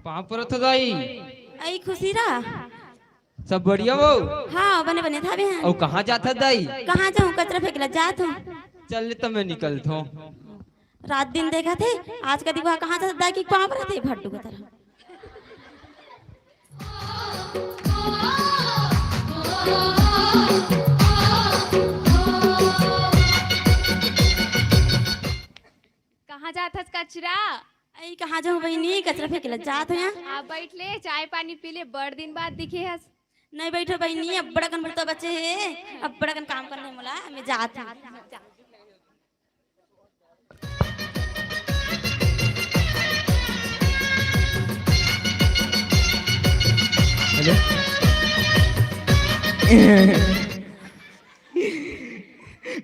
पाँव परत हो दाई। अई खुशी रा। सब बढ़िया वो? हाँ, बने बने थावे हैं। अउ कहाँ जात हस दाई? कहाँ जाऊँ, कचरा फेंके ला जात हूँ। चल ले, त मैं निकलत हूँ। रात दिन देखत हे, आज का दिखवा कहाँ जात दाई कि पाँव परत हे, भड्डू का तरह। कहाँ जात हस कचरा? अई, कहाँ जाऊँ बहिनी, कचरा फेंके ला जात हूँ यहाँ। आ, बैठ ले, चाय पानी पी ले, बड़ दिन बाद दिखे हस। नहीं बैठो बहिनी, अब्बड़ अकन बुता बचे हे, अब्बड़ अकन काम करना हे मोला, मैं जात हूँ। हेलो।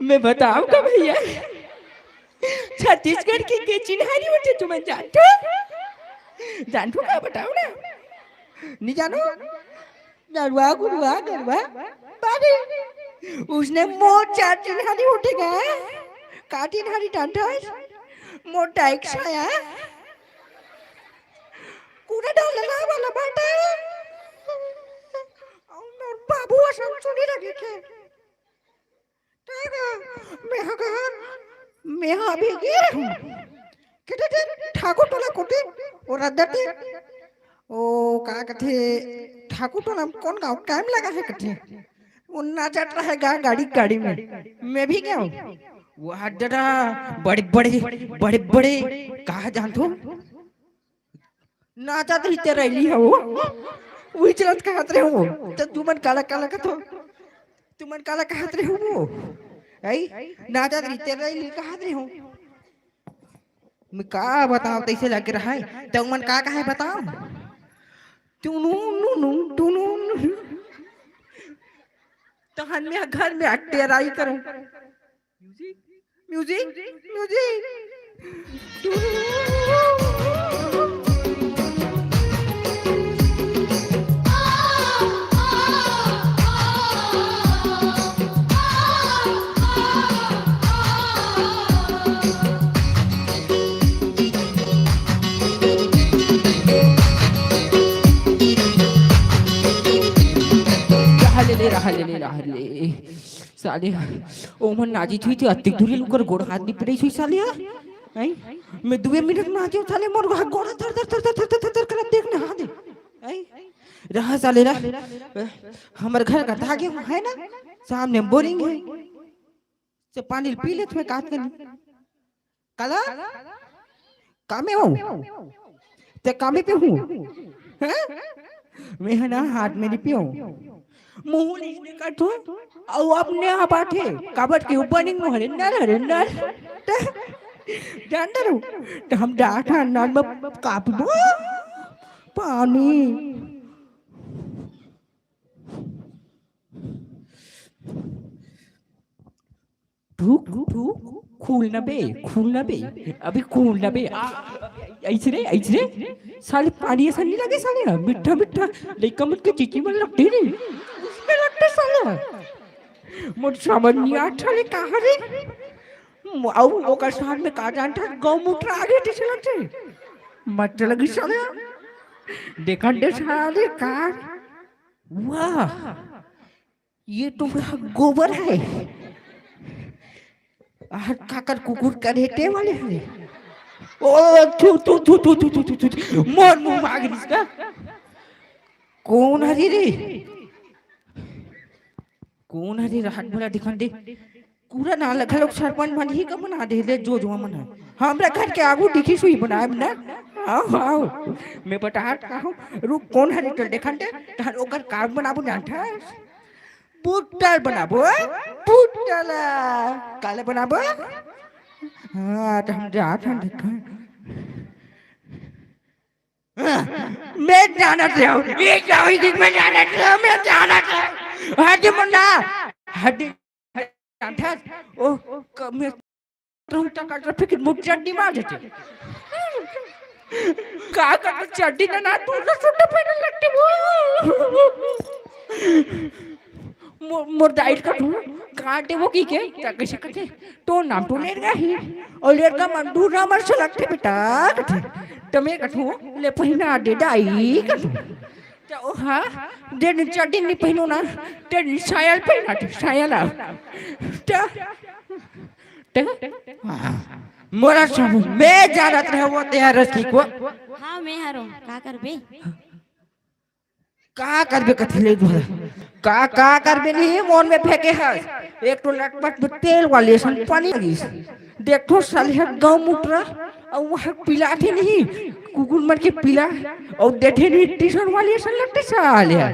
मैं बताऊं का भैया, छत्तीसगढ़ के, के चिन्हारी होथे तुमन जानथो? जानथो का, बताओ ना। नहीं जानो? नरवा, गुरवा, गरवा, बाबे। उसने मोर चार चिन्हारी होथे का? का चिन्हारी जानथस? मोर टाइक्स आया। कूड़ा डाल लगा वाला बाटा। अउ मोर बाबू असन सुनी लगे थे। मेहा कहा, मेहा अभी गे रहूं। किथे ठाकुर टोला कोती, ओ रद्दती। ओ, का कथे, ठाकुर टोला में कौन गाँव? टाइम लगा है कथे। वो नाचत रहे गा गाड़ी, गाड़ी में। मैं भी गया हूँ। वो हर जगह बड़े, बड़े, बड़े, बड़े, कहा जानथो? नाचत ही ते रैली हो। वही चलत कहत रहे हो। तो तुमन काला, काला कथो। तुमन काला कहत रहे हो वो? आई? ना जात रही, तेरा ही नहीं कहत रहे हो। मैं का बताओ, तैसे लगे रहा है। तो मन का कहे बताओ? टुनु, नु, नु, टुनु, नु। तो हन में घर में अट्टेराई करूं। Music, music, music. रहा ले ले, रहा ले ले, रहा ले। साले, ओमन नाचिस होही त अतेक दूर ले ओकर गोड़ हाथ निपटइस होही साले ह। हैं? मैं दुए मिनट नाचेंव साले, मोर गोड़ थर थर थर थर थर थर करत देख ना, हाँ दे। हैं? रहा साले रहा। हमर घर का तागे है ना, सामने बोरिंग है। से पानी पी ले, तुम्हें काट कर। काला? कामे हो? ते कामे पे हूँ। हैं? मैं ह ना हाथ में नहीं पियो। मुंह नहीं करतो। अउ अपने आप आथे। काबर के ऊपर नहीं हरे नर, हरे नर। ते जानते रहो। तो हम डाटा नर में कापबो। पानी। ठुक, ठुक, खुल ना बे, खुल ना बे, अभी खुल ना बे। आ, अइसे रे, अइसे रे, साले पानी असन नहीं लगे साले, मीठा, मीठा, लइका मन के चीची मन लगथे रे, उसमें लगथे साले। मोर समझ नहीं आत साले, कहाँ रे? अउ ओकर साथ में का जानता, गौमूत्र आगे पीछे लगथे। मत लगी साले, देखन दे साले का। वाह, ये तो पूरा गोबर है। आह, काकर कुकुर करेटे वाले हरे। ओ, थू, थू, थू, मोर मुंह माग रिसका। कौन हरे रे? कौन हरे? राहत भला दिखन दे। पूरा ना लखा लोग सरपंच मन ही का बना दे ले, जो जो मन है। हमरा घर के आगू दिखी सुई बनाए ना। आओ, आओ। मैं बता रहा हूँ, रुक, कौन हरे तो देखन दे, तहन ओकर काम बनाबो जानता है। पुट्टल बनाबो, पुट्टल। काले बनाबो? हाँ, तो हम जात हन देखा। मैं जानत रहे हूँ, ये क्या हुई दिन में जानत रहे हूँ, मैं जानत रहे हूँ। हड्डी मुंडा, हड्डी, हड्डी, ओ, क-, मैं रहूं त काकर फिकिर मोर चड्डी मार देते। का कर चड्डी ना, ना, तू ना छोटा पहने लगते वो। मो-, मोर दाई कथू, काटे वो की के, त कइसे कथे, "तोर नाम तो लेरगा ही, अउ लेरगा मन दूर हमर से लगथे बेटा," कथे। त मैं कथू, "ले पहिना दे दाई," कथू। त ओ हा, जे दिन चड्डी नहीं पहिनो ना, ते दिन सायल पहिना दे, सायल आ। त, त, हाँ, मोला सब, मैं जानत रहे वो तेरा रस की को। हाँ, मैं हरो, का करबे? का करबे कथी ले दुहरा? का, का करबे नहीं, मोन में फेंके हस। एक तो लटपट में तेल वाले सन पानी लगिस। देखो साले ह गौ मुत्रा, अउ वहाँ पिलाथे नहीं, कुकुर मन के पिला, अउ देथे नहीं टीसन वाले सन लगथे साले ह।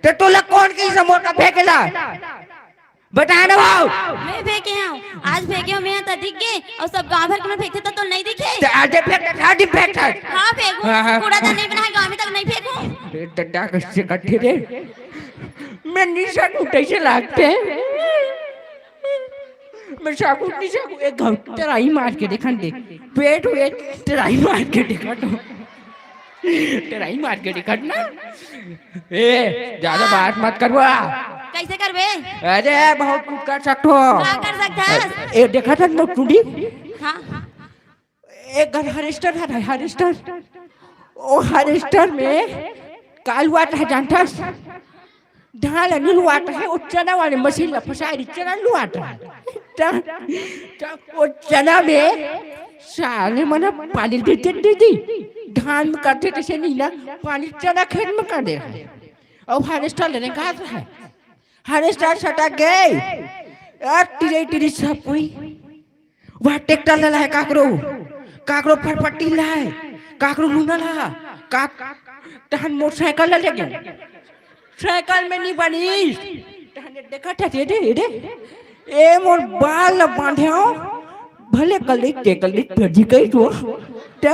ते तोला कौन कहिस मोर का फेंकेला? बता ना भाव। मैं फेंके हूँ, आज फेंके हूँ, मैं तो दिख गए अउ सब गाँव भर के मन फेंकथे त तोला नहीं दिखे। ते आज फेंक, आज फेंक, आज। हाँ, फेंकूँ। हाँ, हाँ। कूड़ादान नहीं बना है गाँव में, तक नहीं फेंकूँ। ए, डंडा कइसे कथे रे? मैं निशा को कैसे लागथे? मैं साकू निशा को एक घंटा तराई मार के देखन दे। पेट हुए तराई मार के देखा तो। तराई मार के देखा ना। ए, ज्यादा बात मत करवा। कैसे करबे? अरे, बहुत कुछ कर सकथो। का कर सकथस? ए, देखा था मोर टुंडी? हाँ। एक घर हार्वेस्टर है, हार्वेस्टर। ओ हार्वेस्टर में का लुवात है जानथस? धान ल नी लुवात है, ओ चना वाले मशीन ल फसाए रही, चना लुवात है। त, त ओ चना में साले मन पानी दे दे दे दी। धान में करथे तइसे नहीं ना, पानी चना खेत में कर दे। अउ हार्वेस्टर लेने का आता है। हार्वेस्टर सटा गए। अउ टिरे टिरे सब कोई। वह ट्रैक्टर ले लाए काकरो, काकरो फरफट्टी लाए, काकरो लूना ला, का-, तहन मोटरसाइकिल ले लेगे। साइकिल में नहीं बनी, तहन देखत हस, एदे, एदे, ए मोर बाल ल बांधे हंव, भले कल्ली ते कल्ली फर्जी कही तो, त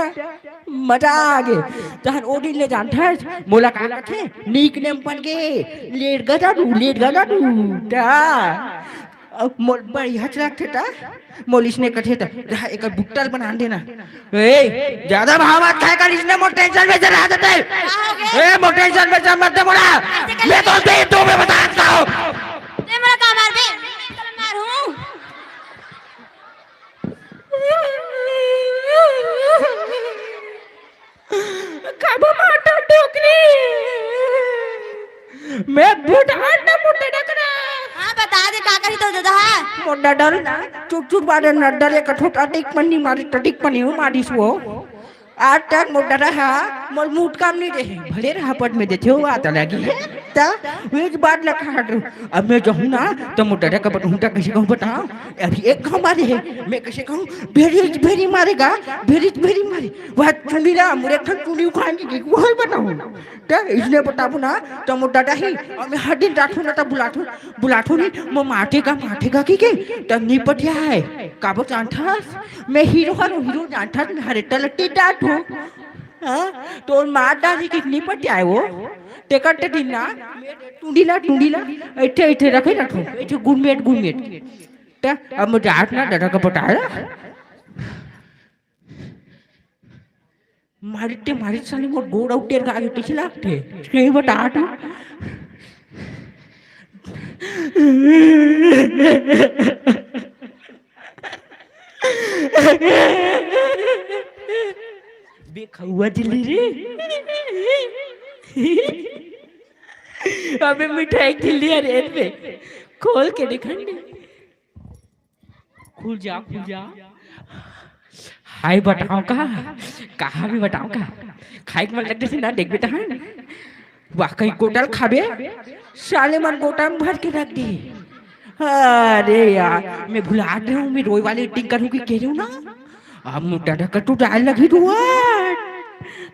मजा आ गे। तहन ओ दिन ले जानथस, मोला का कथे, निकनेम बन गे, लेड़गा दादू, लेड़गा दादू, त अब मोर बढ़िया लगथे त, मोलिस ने कथे त, रहा एकर बुट्टल बना देना। ए, ज्यादा भाव मत खाए कर, इसने मोर टेंशन में से रहा देते। का हो गया? ए, मोर टेंशन में से मत दे मोला। ऐसे कर मैं तो दे दो, मैं बता देता हूँ। ते मोला का मारबे? मैं तोला मारहूँ। खाबो माटा डोकरी। मैं भूत आन ना मुंडा डकरा। हाँ, बता दे, का करी तो दादा? मुंडा डर ना, चुट चुट बारे न डर, एक ठो टटिक पन्नी मारी, टटिक पन्नी हूँ मारिस वो। आज तक मुंडा रहा, मोर मुंह काम नहीं दे। भले रहा पट में देथे, वो आता लगी है। ता, वे बात लखा हट। अब मैं जाहूँ ना, त मुंडा का बताहूँ, त कइसे कहूँ बताओ? अभी एक घाव मारे हे, मैं कइसे कहूँ, भेरी भेरी मारेगा, भेरी भेरी मारे। वह चुंडी ला, मोर एक ठन चुंडी उखाड़ के गिर, वही बताहूँ। त इसने बताबो ना, त मोर दादा ही, अउ मैं हर दिन जाथों ना, त बुलाथों, बुलाथों नहीं, मोर माठे का, माठे का की के, त नहीं पटिया है। काबर जानथस, मैं हीरो हरों, हीरो जानथस, मैं हरे तलती जाथों। हाँ, तोर मार दादी कितनी पटिया है वो, टेकर ते दिन ना, टुंडी ला, टुंडी ला, इथे, इथे रखे रखो, इथे गुड़मेट, गुड़मेट। त अब मुझे आठ ना दादा का बताया। मारिते मारित साले मोर गोड़ अउ टेर गा गे, कइसे लागथे? सही बता तू। बे खउआ दिल्ली रे। अबे मिठाई दिल्ली, अरे बे, खोल के दिखा। खुल जा, खुल जा। हाय बताओ का, कहाँ भी बताओ का, खाए के मन लग जैसे ना देखबे तहन। वाकई गोटल खाबे, साले मन गोटा में भर के रख दे। अरे यार, मैं भुला दे हूँ, मैं रोए वाली एक्टिंग करूँ कि कह रही हूँ ना। अब मोटा ढक्का तू डाल लगी तू।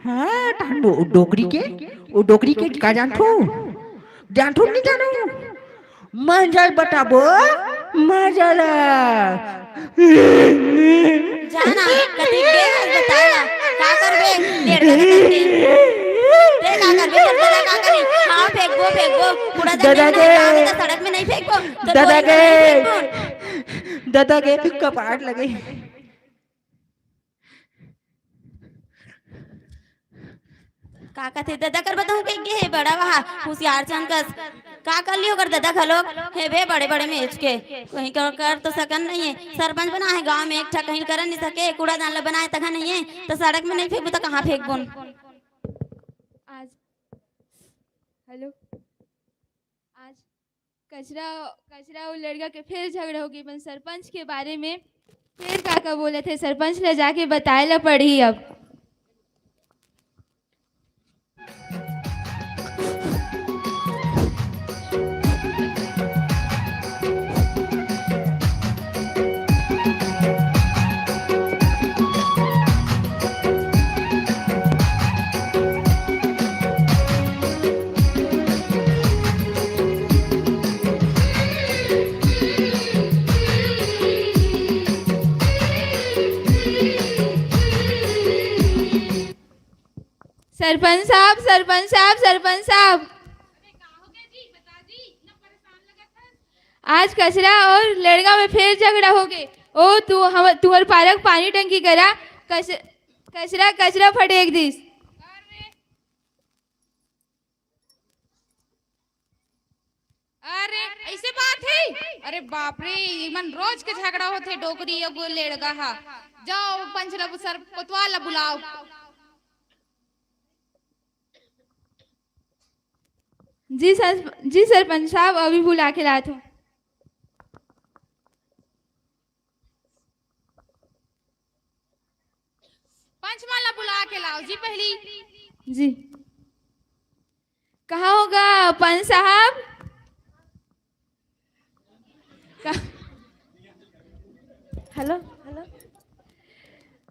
हाँ, तहन वो डोकरी के, वो डोकरी के का जानथो? जानथो नहीं जानो? मंजल बताबो, मजा ला। जाना, कति गे हस बताए ला। का करबे? डेढ़ घंटा करके। ते का करबे? चल, दादा का करी? हाँ, फेंकबो, फेंकबो। कूड़ा दादा जमीन में गे। डाल दे, सड़क में नहीं फेंकबो। तो दादा डोरी में गे। नहीं फेंकबो। दादा गे, कपाट लगे। का कथे ददा कर बताहूँ कहिके हे बड़ा वहा हुसियार चंद कस। का कर लियो कर ददा घलोक हे बे बड़े बड़े मेच के। कहीं कर, कर तो सकन नहीं है। सरपंच बना है गांव में एक ठा कहीं कर नहीं सके। कूड़ादान ला बनाए तक नहीं है तो सड़क में नहीं फेंकबो तो कहाँ फेंकबोन? आज हेलो, आज कचरा, कचरा अउ लड़का के फेर झगड़ा होगे, अपन सरपंच के बारे में फेर का का बोलत हे, सरपंच ला जाके बताए ला पड़ही अब। सरपंच साहब, सरपंच साहब, सरपंच साहब। आज कचरा अउ लड़का में फेर झगड़ा होगे। ओ, तू हम, तुहर पारक पानी टंकी करा, कच-, कचरा, कचरा फटेक दिस। अरे, अइसे बात हे? अरे बाप रे, इमन रोज के झगड़ा होथे, डोकरी अउ लेड़गा हा। जाओ, पंच ला, सर कोतवाल ला बुलाओ। जी सर, जी सरपंच साहब, अभी बुला के लात हूँ। पंच मन ला बुला के लाओ जी पहली। जी। कहाँ होगा पंच साहब? का-, हेलो, हेलो।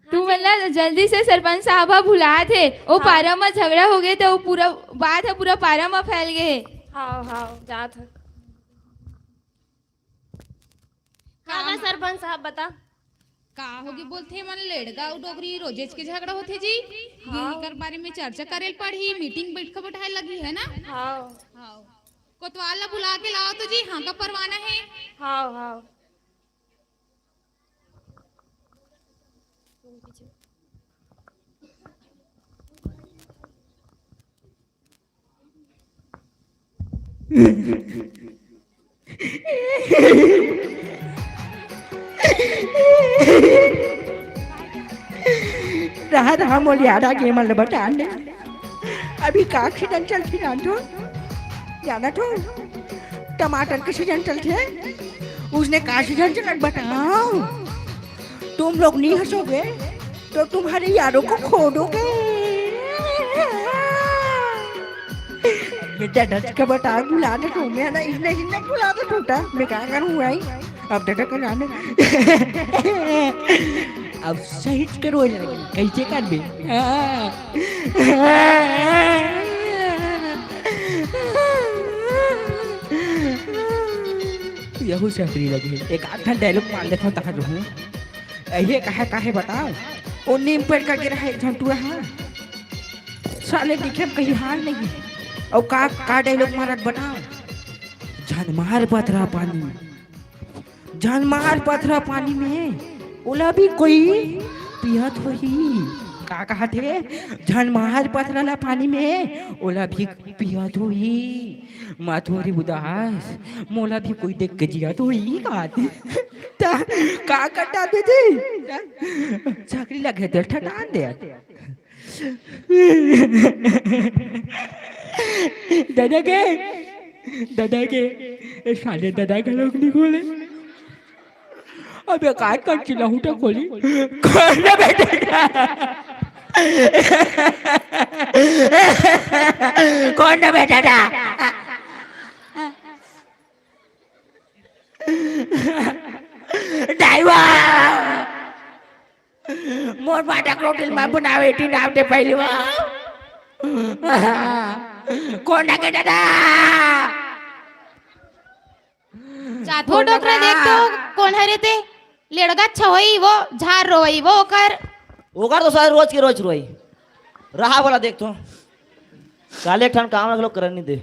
तू हाँ जी। मतलब जल्दी से सरपंच साहब ह बुलात हे। ओ हाँ। पारा म झगड़ा हो गए तो वो पूरा बात ह पूरा पारा म फैल गए हे। हाँ, हाँ, जात ह। का सरपंच साहब बता? का होगे बोलथे, मन लेड़गा अउ डोकरी रोजेच के झगड़ा होथे जी। हाँ। इही कर बारे में चर्चा करे ल पड़ही, मीटिंग बैठका बैठाए लगही, है ना? हाँ। हाँ। कोतवाल ला बुला के लाओ तो जी, हाँ का परवाना है। हाँ, हाँ। रहा, रहा, मोर याद आगे, मन ल बता ने। अभी का सीजन चलथे जानथो? जानथो? टमाटर के सीजन चलथे। उसने का सीजन चलत बताओ? तुम लोग नहीं हंसोगे तो तुम्हारे यारों को खो दोगे। ये डडच का बता बुला दे तो मैं ना इसने इसने बुला दे टूटा। मैं क्या करूँ भाई? अब डडच का जाने। अब सही करो, कैसे कर दे? यहू सकरी लगी। एक आध घंटा डायलॉग मार लेता हूँ, तहाँ रहूँ। ये कहे, कहे बताओ, वो नीम पेड़ का गिरा है एक झंटुआ, हाँ। साले दिखे कहीं हाल नहीं। और का, का डायलॉग मारत बताओ? झन मार पथरा पानी में, झन मार पथरा पानी में, ओला भी कोई पियत होही। का कहत हे? झन मार पथरा ला पानी में, ओला भी पियत होही। माथुरी उदास, मोला भी कोई देख के जियत होही कहत हे। त का कटा दे जी? सकरी लगे दे ठटान दे। ददा के, ददा के, ए साले ददा घलोक नहीं बोले। अबे काय कर चिल्लाहूं तो खोली। कौन ना बैठा था? कौन ना बैठा था? ड्राइवर! मोर बाटा होटल में बनावे टी नाम दे पहली बार। कोन डाके दादा? जाथो डोकरा देख तो कोन हरे ते? लेड़गा छवई वो झार रोई वो ओकर। ओकर तो सारे रोज के रोज रोई। रहा वाला देख तो। काले एक ठन काम रख लो करन नहीं दे।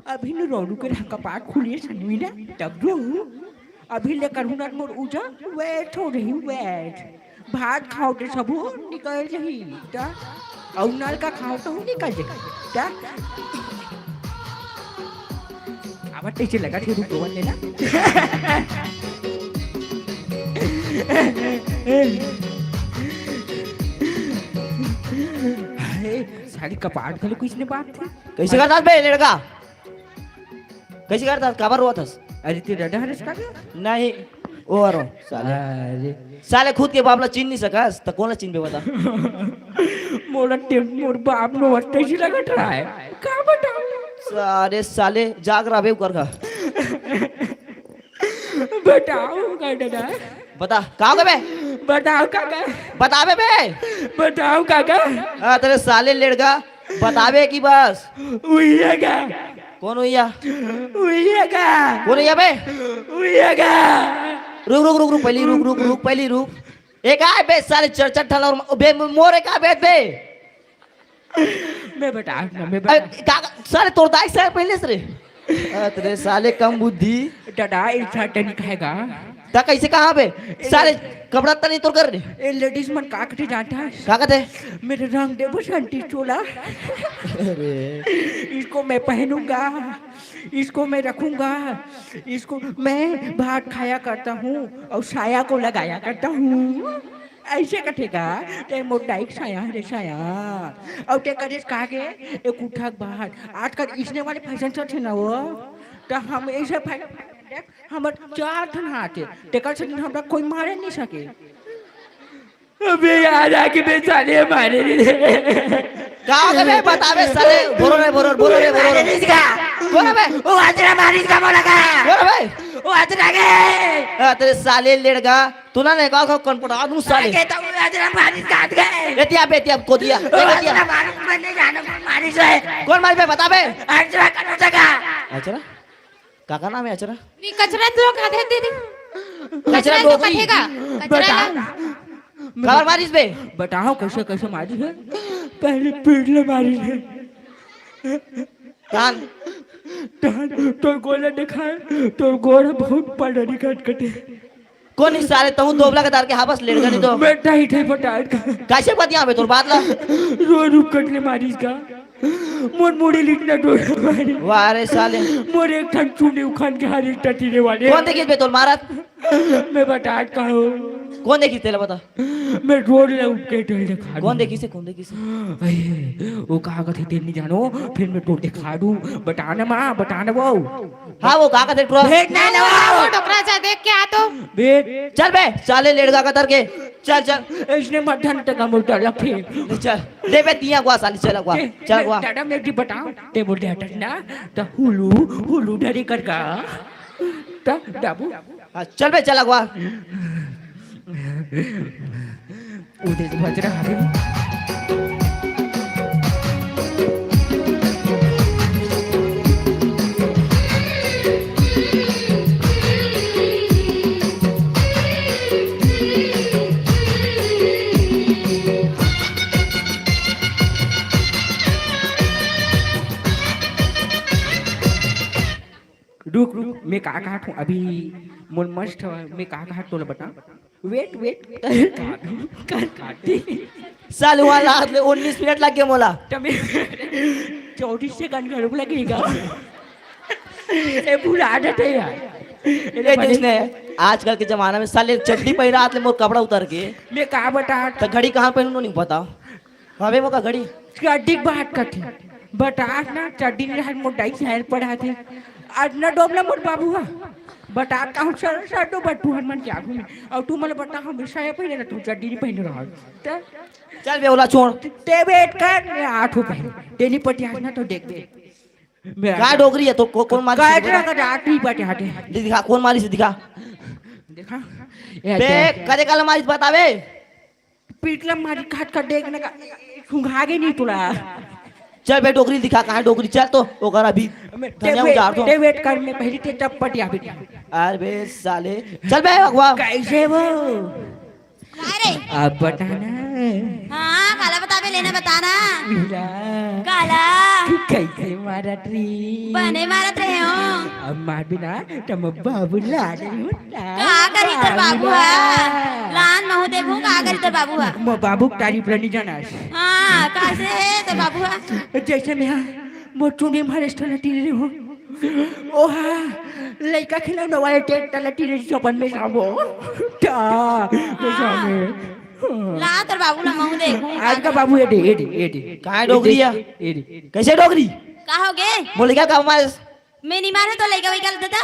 अभी नु रोडू के रहा कपाट खुलिए सनवी ना, तब रो। अभी ले करू ना मोर उजा, wait हो रही, wait। भात खाओ तो सबू निकल जही, ता? अउ नल का खाओ तो निकल जही, ता? आवत तइसे लगत हे, रुक, रोवन लेना। हाय, साली कपाट घलो कुछ ने बात थे। कइसे करत हस बे, लड़का? कइसे करत हस? काबर रोवत हस? अरे, ते डडा हरस का गा? नहीं, ओ हरो, साले। अरे। साले खुद के बाप ला चिन्ह नहीं सकस, त कोन ला चिन्हबे बता? मोला ते, मोर बाप नो वस्ते ही लगत रहा है। का बताऊं? सारे साले जाग रहा बे, उकर खा। बताओ का डडा? बता, का होगे बे? बताओ का का? बताबे बे। बताओ का का? आ, तेरे साले लेड़गा, बताबे कि बस? उइया का? कोन उइया? उइया का? कोन उइया बे? उइया का? रुक, रुक, रुक, रुक, पहली रुक, रुक, रुक, पहली रुक। एक आय बे साले चरचर ठला और म-, बे मोर एक आय बे, बे। मैं बता, मैं बता। अरे, का, का, साले तोर दाई से पहले से रे। अरे साले कम बुद्धि। डडा, एक साथ नहीं खाएगा। ता कैसे कहाँ बे? साले कपड़ा तनी तोर कर रे। ए लेडीज मन का कटे जानता है? का कहते? मेरे रंग दे बसंती चोला। अरे। इसको मैं पहनूंगा, इसको मैं रखूंगा, इसको मैं भात खाया करता हूँ और साया को लगाया करता हूँ। ऐसे कथेगा, ते मोर दाई के साया रे साया। अउ ते करेस का गे, एक उठक बाहर। आजकल इसने वाले फैशन चलथे ना वो, त हम ऐसे फै-, देख, हमर चार ठन हाथ हे, तेकर से हमरा कोई मारे नहीं सके। अबे यार, आके बे साले मारे नहीं। का होगे बे? बताबे साले, बोलो रे, बोलो, बोलो रे, बोलो रे। मारे नहीं का? बोलो बे। वो अजरा मारिस का मोला का? बोलो बे। ओ अजरा गे। अरे साले लेड़गा, तू ना ने का कौन पड़ा दूं साले। आगे तो अजरा मारिस काट गे। एतिया बे, एतिया को दिया। ओ एतिया। अजरा मारिस, मैं नहीं जानो कौन मारिस हे। कौन मारिस बे, बता बे। अजरा का जगह। अजरा? का का नाम है अजरा? नी कचरा तो का दे दीदी। कचरा कचरा तो डोकरी। कथेगा। कचरा बता। ला। काबर मारिस बे? बताओ कैसे कैसे मारिस हे? पहले पीठ ले मारिस हे। कान। तोर गोड़ दिखा, तोर गोड़ बहुत पड़री कटकटे। कोन इस साले तहूं दोबला के तार के हाबस लेड़गा नहीं तो। बेटा ही थे फटाट का। कैसे बतिया बे तोर बात ला? रो रूप कटले मारिस का। मोर मुड़ी लिखना डोर मारी। वाह रे साले। मोर एक ठन चुंडी उखान के हर एक टटी रे वाले। कोन देखिस बे तोर मारत? मैं बतात का हूं। कोन देखिस तेला बता? मैं रोड ले उठ के डर दिखा कोन दूं। देखिस हे, कोन देखिस हे? अरे, वो कहा कथे तेल नहीं जानो, फिर मैं तो दिखा दूं। बता ना माँ, बता ना वो। हाँ, वो कहा कथे ट्रक। भेज ना लो। वो डोकरा जा देख के आ तो। भेज। चल बे, साले लेड़गा कतर के। चल, चल। इसने मत धन तक हम उठा ला फिर। चल। ले बे, तिया गुआ साली, चल गुआ। ए, चल मैं गुआ। दादा, मैं जी बताऊं, ते बोल दे हटक ना, तो हुलू, हुलू डरी कर का। तो दाबू। हाँ, चल बे, चल गुआ। उदय जी बज रहा है। रुक, रुक, मैं का कहत हूँ अभी, मोर मस्त हवय, मैं का कहत तोला बता। Wait, wait, कर, कर, कर, कर। साल हुआ लात ले उन्नीस मिनट लग गए मोला। तमे चौबीस सेकंड घलो लगेगा। ए, भुला जाते यार। ए, ए, भले तेज ने, आजकल के जमाना में साले चड्डी पहिरात ले मोर कपड़ा उतर के। मैं का बता? तो घड़ी कहाँ पहनू नहीं पता। हवे मोका घड़ी। चड्डी के बात करथे। बतात ना, चड्डी नहीं रहत, मोर दाई शहर पढ़ाथे। आज ना डोबला मोर बाबू हा। बतात कहूँ सर, सर तो बटू हन मन क्या घूमे। और तू मन बता, हमेशा ये पहने रहत, तू चड्डी नहीं पहने रहत। ते चल बे, ओला छोड़। ते wait कर, मैं आठ हो पहले। तेली पटियास ना तो देख बे। मैं का आठ। डोकरी है तो को-, कौन मारी काट से रहा का आठ ही पटियाटे। दिखा, कौन मारी से दिखा। देखा? ये बे, देख। कदे काल मारी बतावे। पीटला मारी काट का देख ना का, सुंघा गे नहीं तोला। चल बे, डोकरी दिखा, कहाँ डोकरी? चल तो, ओकर अभी मैं धनिया ते उजार दो। ते wait कर, मैं पहली ते चप्पट या बेटी। अरे बे साले, चल बे अगवा। कैसे वो? अरे। अब बताना। हाँ, काला बताबे, लेना बताना। हीरा। काला। कैसे मारत रही? बने मारत रहे हो। अब मार बिना, तम बाबू ला रही हूँ। का करी तोर बाबू हा? लान महू देबू, का करी तोर बाबू हा? मो बाबू के तारीफ ला नहीं जानस। हाँ, कैसे है तोर बाबू हा? जैसे मैं हा, मोर चुंडी मारे स्टल टीरे हो। ओहा, लइका खिलौना वाले टेंट ला टीरे चौपन में साबो। टा, में साबो। ला तोर बाबू ला महू देखू। आज का बाबू ये दे, ये दे, ये दे। कहाँ है डोकरी या? ये दे। कैसे डोकरी? का हो गे? बोले क्या काम है? मैं नहीं मारे तो लइका वइका ला देता।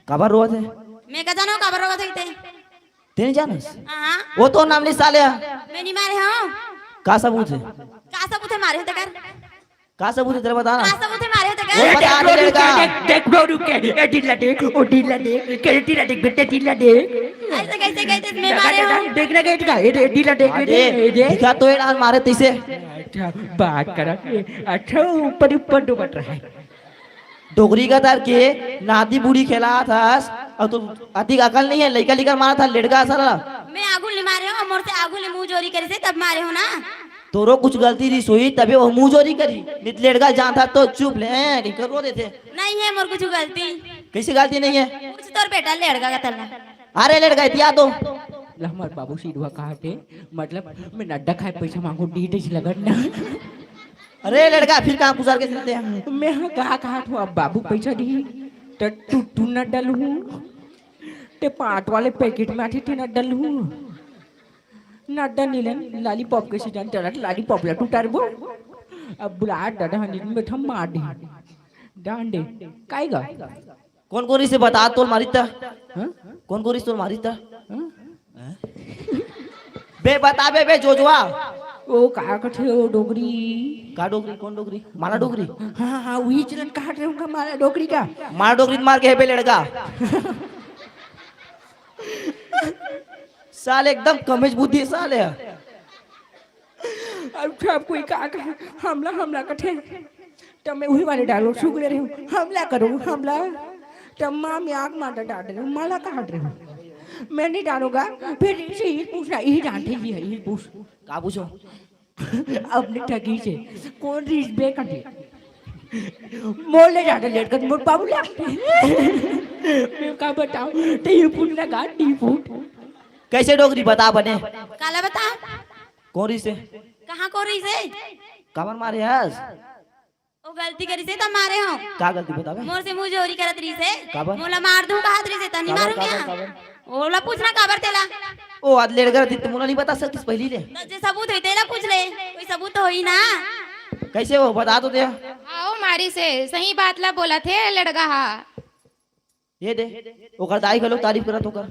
काबर रोवत है? मैं का जानो काबर रोवत है ते। तेने जानस? हाँ, हाँ। वो तो नाम नहीं साले हा। मैं नहीं मारे हूँ। का सबूत है? का सबूत है मारे हो ते कर? का सबूत है तेरा बता ना। का सबूत है मारे हो ते वो कर? बता दे लड़का। देख, देख, वो रुक के, ए ढीला देख, ओ ढीला देख, के ढीला देख, बेटे ढीला देख। ऐसे कैसे, कैसे मैं मारे हूँ? देखना के इधर, ए, ए ढीला देख, हाँ, ए, देख, ए, देख। दिखा तो ये डाल मारे तैसे। अच्छा, बात करा। अच्छा, ऊपर, ऊपर डूबत रहा है। डोकरी कतर के नाती बूढ़ी खेलात हस, अउ तू अतिक अकल नहीं है, लइका लइका मारत हस, लेड़गा साला। मैं आगू ले मारे हूँ, मोर से आगू ले मुंह जोरी करे से तब मारे हो ना। तोरो कुछ गलती रहिस होही, तभे वो मुंह जोरी करी। नित लेड़गा जानत हस तो चुप ले, हैं, कहीं कर रो देथे। नहीं है मोर कुछ गलती। कैसी गलती नहीं है? कुछ तोर बेटा लेड़गा कतर ला। अरे लेड़गा, इतिया तो। ला हमार बाबू सीधवा कहा थे, मतलब, मैं नड्डा खाए पैसा मांगू, डीठ ऐसी लगत ना। अरे लड़का, फिर कहाँ गुजार के चलते हैं? मैं हा कहा, कहा तू अब बाबू पैसा दी, त टुट्टू नड्डा लूँ, ते पाँच वाले पैकेट में आथे, ते नड्डा लूँ। नड्डा नीलन, लॉलीपॉप के सीजन चलत, लॉलीपॉप ला टुटारबो। अब बुला दादा हनी में थम मार दे। डांडे, काई गा? कोन कोन रिस हे बता तोर मारिस त? हाँ? कोन कोन रिस तोर मारिस त? हाँ? हैं? बे बता बे, बे जोजवा। ओ का कथे ओ डोकरी? का डोकरी? कौन डोकरी? माला डोकरी? हाँ, हाँ, वही चलन काट रहे होंगे, माला डोकरी का। माला डोकरी मार के है बे लड़का। साले एकदम कमेज बुद्धि साले। अब सब कोई का कहे, हमला, हमला कथे। तब मैं वही वाले डायलॉग सुन ले रही हूँ, "हमला करो, हमला।" तब माँ में आग मार डाल रही हूँ, माला काट रही हूँ। मैं नहीं डालूंगा, फिर इसे ये पूछना, ये जानते ही है, ये पूछ। का पूछो? अपने ठगी से कौन रिश्ते कटे? मोर ले जाके लेट कर मोर बाबू ले आते। मैं का बताऊं, तो ये पूछना का टी फूट। कैसे डोकरी बता बने? काला बता। कौन रिश्ते? कहाँ कौन रिश्ते? काबर मारे हस? ओ गलती करिस हे त मारे हो। का गलती बतावे? मोर से मुंह जोरी करत रहिस हे। काबर? मोला मार दूं कहत रहिस हे, त नहीं काबर, मारूं काबर, क्या? काबर? ओला पूछना काबर तेला। ओ, आज लेड़गर थी, त मोला नहीं बता सकतिस पहिली ले। त जे सबूत होई, तेला पूछ ले। कोई सबूत तो होई ना। कैसे हो? बता तो दे। आओ, मारिस हे, सही बात ला बोलथे लड़का हा। ये दे, ओकर दाई घलो तारीफ करत ओकर।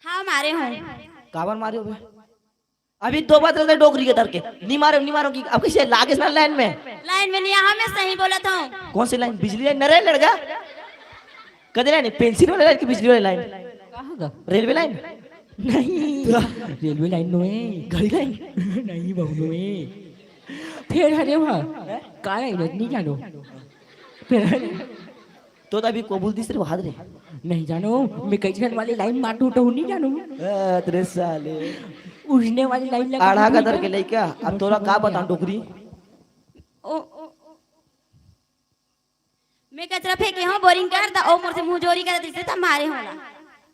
हाँ, मारे हो। काबर मारे हो बे? अभी दो बात रहते डोकरी के डर के। नहीं मारो, नहीं मारो कि अब कैसे लागे ना लाइन में? लाइन में नहीं आहा, मैं सही बोलत हूँ। कौन सी लाइन? बिजली लाइन न रहे लड़का? कदे लाइन? पेंसिल वाला लाइन की बिजली वाली लाइन? कहाँ का? Railway line? नहीं। रेलवे लाइन नो है। घड़ी लाइन? नहीं, बहू नो है। फिर हरे वहाँ। का लाइन है? नहीं जानो। फिर तो तभी को बोल दिस रे, बहादुर है। नहीं जानो, मैं कई झन वाली लाइन मार टूटा हूँ, नहीं जानो। ए, तेरे साले। उठने वाली लाइन लगा आड़ा का दर के लइका, अब तोला का बताऊं डोकरी? ओ, ओ, मैं कचरा फेंके हूँ, बोरिंग कर दा, ओ मोर से मुंह जोरी कर दिसे, त मारे होला।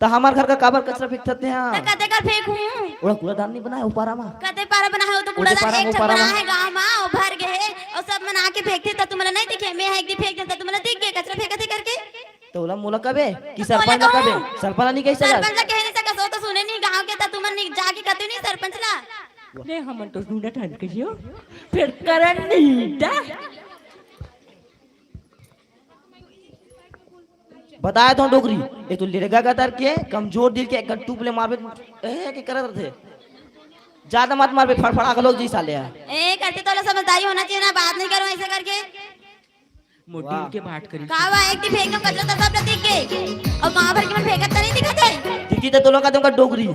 त हमार घर का काबर कचरा फेंकत हे? त कते कर फेंकूं? ओला कूड़ादान नहीं बनाया ऊपरा मा? कते पारा बना है, वो तो ओदे कूड़ादान पारा, एक वो ठन पारा बना मा। है गांव मा, वो भर गए है, और सब मन आके फेंकथे, त तुमला नहीं दिखे, मैं एक दिन फेंक देता, तुमला दिख गए कचरा फेंकत हे करके। त ओला मोला कबे कि त सरपंच ला कबे? कहूं। सरपंच ला नहीं कही सकत? सरपंच ला कह नहीं सकत, वो तो सुने नहीं गांव के, त तुमन नहीं जाके कहते नहीं सरपंच ला। ले हमन तो सुनत हन कहियो, फिर करन नहीं दा। बताया तो डोकरी, ये तो लेड़गा का तर के कमजोर दिल के एक टूप ले मारबे, ए, के करत रथे। ज्यादा मत मारबे, फड़फड़ा के लोग जी साले है। ए, करते तो समझदारी होना चाहिए ना, बात नहीं करो ऐसे करके। मोटी वाह। के बात करी। का बा, एक टिफिन का कचरा तो सब दिख गए। और गांव भर के मन फेंकत तो नहीं दिखत है। दीदी तो दोनों का तुमका डोकरी।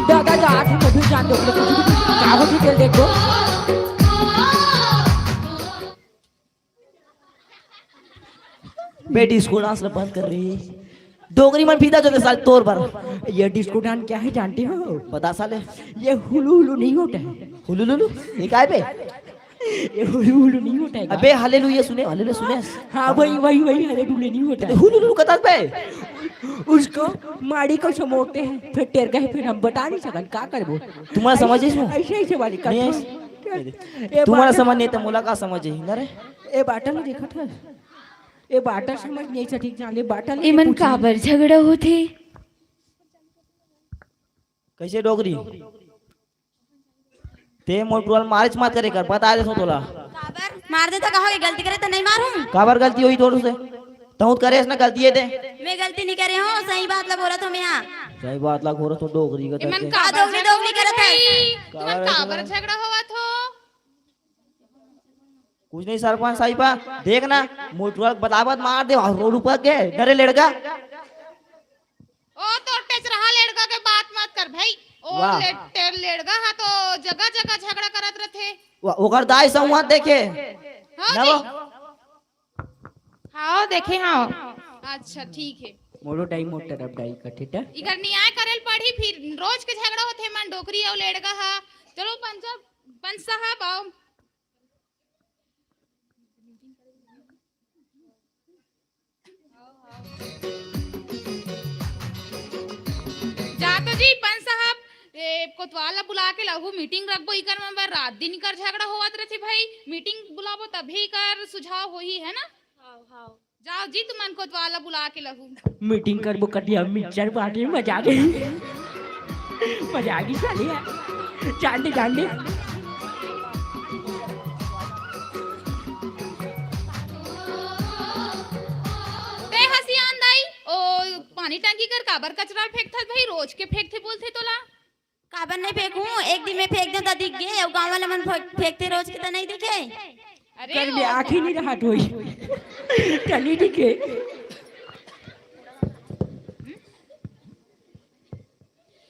दादा जा, आठ मधुर जान दो, का हो detail देखो। बे disco dance ला बंद कर रही। डोकरी मन फीदा जो दे साल तोर बर। ये disco dance क्या है जानते हो? बता साले। ये हुलू हुलू नहीं होता है। हुलू लुलू? ये काय बे? ये हुलू हुलू नहीं होता है। अबे हालेलुया सुने, हालेलुया सुने। हाँ भाई, वही, वही हालेलुया नहीं होता है। हुलू लुलू कतक बे? उसको माड़ी को समोते हैं, फिर टेर गए, फिर हम बता नहीं सकन, का करबो? तुम्हारा समझ है इसमें? ऐसे, ऐसे वाली नहीं, कथा। ऐसे। ये तुम्हारा बात समझ नहीं तो मोला का समझ है, ना रे? ए बाटल देखत हस? ए बाटल समझ नहीं सकिस, जान ले बाटल एमन पूछी। काबर झगड़ा होथे? कैसे डोकरी? ते मोर टुरा ल मारेच मत करे कर, बता देथों तोला। काबर? मार देता कहो, ये गलती करे त नहीं मारूं? काबर गलती होई तोर से? तहूं त करेस ना गलती ये दे। मैं गलती नहीं करे हूँ, सही बात ला बोलत हूँ मैं, हाँ। सही बात ला बोलत हूँ, डोकरी का एमन करके। काबर हाँ, डोकरी, डोकरी करत है। भाई, तुमन काबर काबर झगड़ा होवत हो? कुछ नहीं सरपंच साहिबा, देख ना, मोटुआ के बतावत मार दे और रोड ऊपर के डरे लड़का। ओ तोर टेचरहा लड़का के बात मत कर भाई। ओ वाह। ले-, टेर लड़का हा तो जगह जगह झगड़ा करत रथे। वाह, ओकर दाई संवाद देखे। हाँ ना जी। वो? हाँ, देखे हाँ। अच्छा, ठीक है। मोरो दाई मोर तरफ दाई कथे त। इकर न्याय करेल पड़ी, फिर रोज के झगड़ा होथे मन डोकरी अउ लड़का हा। चलो पंच, पंच साहब आओ। जा तो जी, पंच साहब, ए, कोतवाल ला बुला के लहू, मीटिंग रखबो, इकर मन बर रात दिन इकर झगड़ा होवत रथे भाई, मीटिंग बुलाबो तभी इकर सुझाव होही, है ना? हाव, हाव। जाओ जी, तुमन कोतवाल ला बुला के लहू। मीटिंग करबो कटिया मिक्सचर पार्टी, मजा आ गई। मजा आ गई साले। जान दे, जान दे। पानी टंकी कर काबर कचरा ल फेंकथस भाई? रोज के फेंकथे बोलथे तोला। काबर नहीं फेंकूं? एक दिन में फेंक दें त दिख गे, अउ गांव वाला मन फेंक- फेंकथे रोज के त नहीं दिखे। अरे कर में ओ आँखी नहीं रहत होई। तनी दिखे।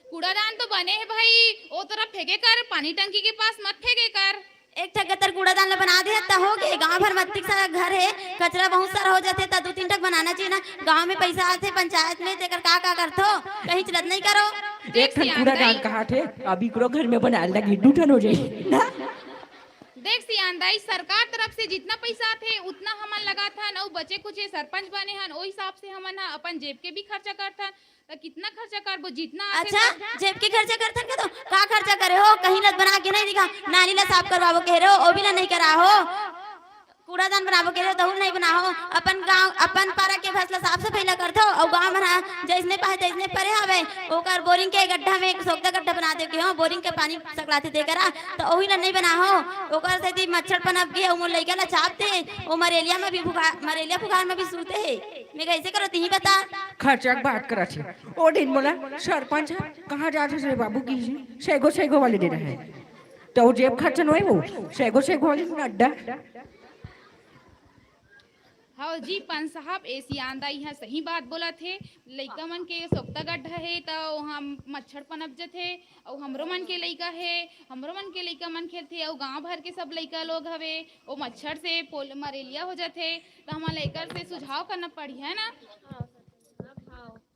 कूड़ादान तो बने हे भाई, ओ तरफ फेंके कर, पानी टंकी के पास मत फेंके कर। एक ठक गतर कूड़ादान ल बना दे त हो गे। गांव भर म अतिक सारा घर हे, कचरा बहुत सारा हो जाथे त दू तीन ठक बनाना चाहिए ना। गांव में पैसा आथे पंचायत में, तेकर का का करथो? कहीं चलत नहीं करो। एक ठन कूड़ादान कहा थे, अब इकरो घर में बनाए लगी दू ठन हो जाई ना। देख सियान दाई, सरकार तरफ से जितना पैसा आथे उतना हमन लगाथन, अउ बचे कुचे सरपंच बने हन, ओ हिसाब से हमन ह अपन जेब के भी खर्चा करथन। त कितना खर्चा करबो? जितना आथे अच्छा, जेब के खर्चा करथन का? तो का खर्चा करे हो? कहीं ल बना के नहीं दिखा। नाली ला साफ करवाबो कह रहे हो, ओ भी ला नहीं करा हो। कूड़ादान बनाबो कह रहे हो, तहू नहीं बना हो। अपन गांव, अपन पारा के भस ला साफ सफाई ला करथो, अउ गांव मन ह जैसने पाए तैसने परे हवे। ओकर बोरिंग के गड्ढा में एक सोख्ता गड्ढा बना दे के हो, बोरिंग के पानी सकलाथे ते करा, त ओही ला नहीं बना हो। ओकर सेती मच्छर पनप गे, अउ मोर लइका ला चापथे, ओ मरेलिया में भी बुखार, मरेलिया बुखार में भी सूते हे। मैं कैसे करो, तिही बता। खर्चा के बात करत हे। ओ दिन मोला सरपंच ह कहाँ जात हस रे बाबू की, सैगो सैगो वाले दे रहे हैं। तो जेब खर्चा नोहे वो, सैगो सैगो वाले अड्डा। हव जी पंच साहब, ए सियान दाई ह सही बात बोलत हे। लइका मन के सोख्ता गड्ढा हे त ओहा मच्छर पनप जथे, अउ हमरो मन के लइका हे, हमरो मन के लइका मन खेलथे, अउ गांव भर के सब लइका लोग हवे, ओ मच्छर से पोल मरेलिया हो जथे। त हमन ला एकर से सुझाव करना पड़ही, है ना?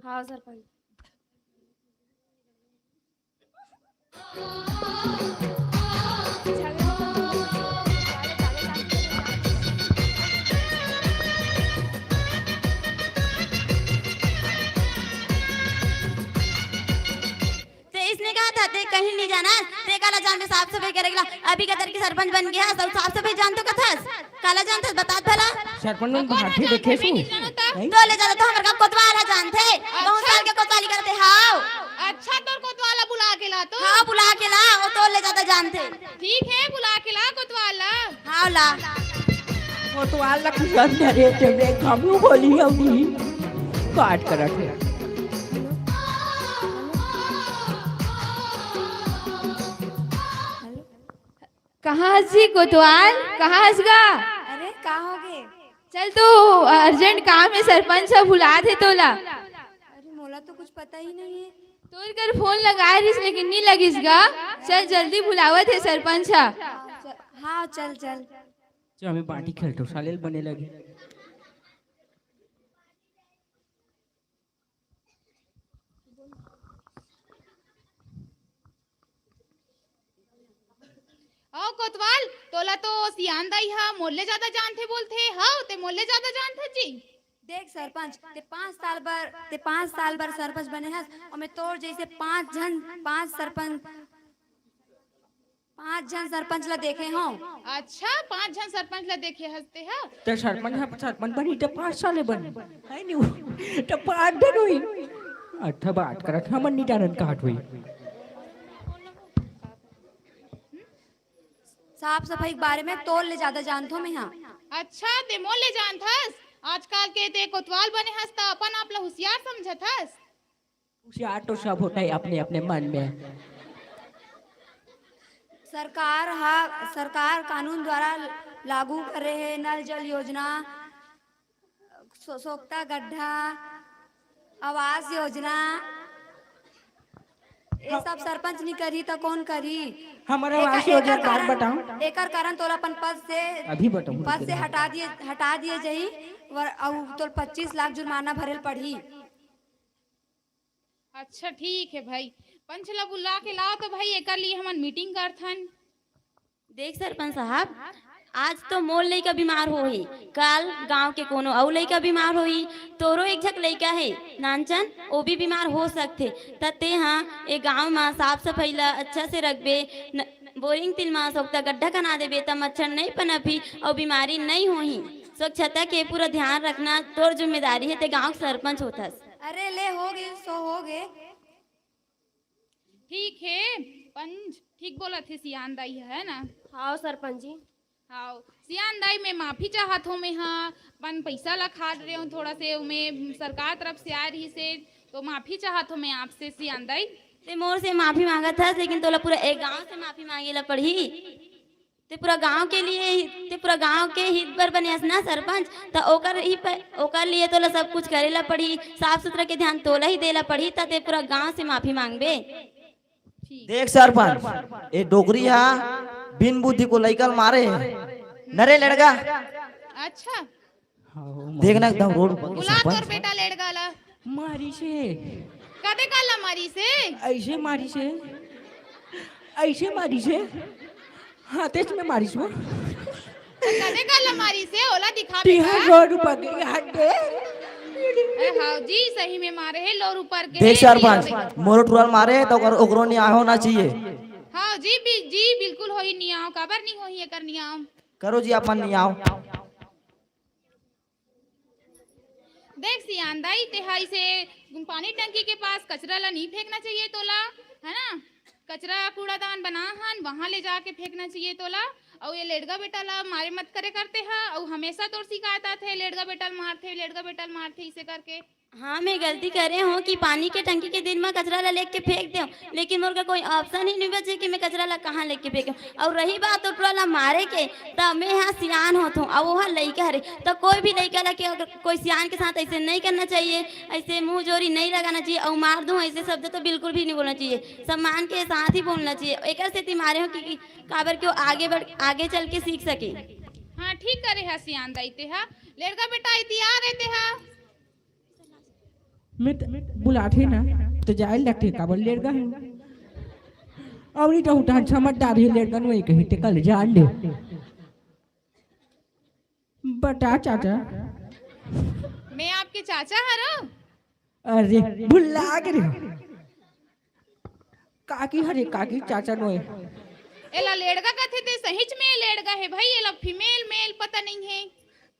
हाँ सरपंच। ते इसने कहा था, ते कहीं नहीं जाना, ते काला जान में साफ सफाई करेगला। अभी कतर की सरपंच बन गया, सब साफ सफाई जानतो कथस। काला जानथस, बतात भला। सरपंच मन कोन बाहर ह थे जानथे, देखे मैं सु। नहीं जानत। नहीं? तो ले जाता तो हमर का कोतवाल ह जानथे। बहुत अच्छा। साल के कोतवाली करते, हाव। अच्छा, तोर कोतवाल ला बुला के ला तो। हाँ, बुला के ला, वो तो ले जाता जानथे। ठीक है, बुला के ला कोतवाल ला। हाव ला। कोतवाल ला कुछ अंदर है, ते मैं कम बोली अभी। काट करत है। कहाँ हस जी कोतवाल, कहाँ हस गा? अरे का हो गे? चल तो, अर्जेंट काम हे, सरपंच ह बुलात हे तोला। अरे मोला तो कुछ पता ही नहीं है। तोर कर फोन लगाए रहिस लेकिन नी लगिस गा। चल जल्दी बुलावत हे सरपंच ह। हाँ चल चल। चल हमें बाटी खेलतो साले ल बने लगे। ओ कोतवाल, तोला तो सियान दाई ह मोर ले जादा जानथे बोलथे। हव, ते मोर ले जादा जानथस जी। देख सरपंच, ते पाँच साल बर, ते पाँच साल बर सरपंच बने हस, अउ मैं तोर जैसे पाँच झन, पाँच सरपंच, पाँच झन सरपंच ला देखे हव। अच्छा, पाँच झन सरपंच ला देखे हस ते ह? ते सरपंच ह, सरपंच बनी ते पाँच साल बनी, है नी? ते पाँच झन हुई। अच्छा, बात करत हमन नी जानन कहत हुई। साफ सफाई के बारे में तोर ले जादा जानथो मैं हा। अच्छा, ते मोर ले जानथस? आजकल के ते कोतवाल बने हस त अपन आप ला हुसियार समझत हस? हुसियार तो सब होता है अपने अपने मन में। सरकार हा, सरकार कानून द्वारा लागू करे हे नल जल योजना, सो-, सोख्ता गड्ढा, आवास योजना, ये सब सरपंच नी करही त कौन करही? हमर आवास योजना के बात बताओ। एकर कारण तोला अपन पद से, अभी बताऊं, पद से हटा दिए, हटा दिए जाही, अउ तोला पच्चीस लाख जुर्माना भरे ल पड़ही। अच्छा ठीक है भाई, पंच ला बुला के लाव तो भाई, एकर लिए हमन मीटिंग करथन। देख सरपंच साहब, आज तो मोर लइका बीमार होही, काल गांव के कोनो अउ लइका बीमार होही, तोरो एक झक लइका हे नानचन, ओ भी बीमार हो सकथे। त तेहा ए गांव म साफ सफाई ला अच्छा से रखबे, न-, बोरिंग तिल म सोख्ता गड्ढा खना देबे, त मच्छर नइ पनपही अउ बीमारी नइ होही। स्वच्छता के पूरा ध्यान रखना तोर जिम्मेदारी हे, ते गांव के सरपंच होथस। अरे ले, हो गे, सो हो गे। ठीक हे पंच, ठीक बोलत हे सियान दाई ह, है ना? हाव सरपंच जी। हाव, सियान दाई, मैं माफी चाहत हूँ, मैं हा अपन पैसा ला खा रहे हूँ थोड़ा से, मैं सरकार तरफ से आ रही से, तो माफी चाहत हूँ मैं आपसे सियान दाई। ते मोर से माफी मांगत हस, लेकिन तोला पूरा एक गांव से माफी मांगे ला पड़ही। ते पूरा गांव के लिए ही, ते पूरा गांव के हित बर बने हस ना सरपंच, त ओकर ही प-, ओकर लिए तोला सब कुछ करे ला पड़ही, साफ सुथरा के ध्यान तोला ही देला पड़ही, त ते पूरा गांव से माफी मांगबे। ठीक। देख सरपंच, ए डोकरी हा बिन बुद्धि को लइका ल मारे हे। नरे लड़का। अच्छा। हाँ, वो देखना मारी एकदम से। रोड ऊपर के बुला सरपंच। तोर बेटा लेड़गा ला। मारी से। कदे काला मारी से? ऐसे मारी से। ऐसे मारी से। हाँ, तेज में मारी से। कदे काला मारी से? ओला दिखा तिहार बेटा। रोड ऊपर के हट दे। अरे हाँ जी, सही में मारे हे लोर ऊपर के। देख सरपंच, मोरो टुरल मारे तो ओकर, ओकरो न्याय होना चाहिए। हाँ जी, बि-, जी बिल्कुल होही नियाव, काबर नहीं होही एकर नियाव। करो जी अपन नियाव। देख सियान दाई, तेहा इसे पानी टंकी के पास कचरा ला नहीं फेंकना चाहिए तोला, है ना? कचरा कूड़ादान बना हन, वहां ले जाके फेंकना चाहिए तोला। अउ ये लेड़गा बेटा ला मारे मत करे करते हा, अउ हमेशा तोर शिकायत आथे, लेड़गा बेटा ल मारथे, लेड़गा बेटा ल मारथे, इसे करके। हाँ, मैं गलती करे हूँ कि पानी के टंकी के दिन में कचरा ला लेके फेंक देव, लेकिन मोर का कोई option ही नहीं बचे कि मैं कचरा ला कहाँ लेके फेंकूं। और रही बात टुरा ला मारे के, त मैं हा सियान होत हूँ, अउ वो हा लइका हरे, त कोई भी लइका ला के अगर कोई सियान के साथ ऐसे नहीं करना चाहिए, ऐसे मुंह जोरी नहीं लगाना चाहिए, और मार दूं ऐसे शब्द तो बिल्कुल भी नहीं बोलना चाहिए, सम्मान के साथ ही बोलना चाहिए। एकर सेती मारे हूँ कि, कि काबर के वो आगे बढ़, आगे चल के सीख सके। हाँ, ठीक करे हा सियान दाई तेहा। लेड़गा बेटा, इतिया रहते हा। मैं त-, बुलाथे ना, तो जाए लगथे, काबर लेड़गा हे। अउ नहीं तो उठान समझदार हे, लेड़गा नु कही ते कल जान दे। बता चाचा। मैं आपके चाचा हरो? अरे, भुला गे रे। काकी हरे, काकी, चाचा नोय। एला लेड़गा कथे ते सहिच में लेड़गा हे भाई, एला female male पता नहीं है।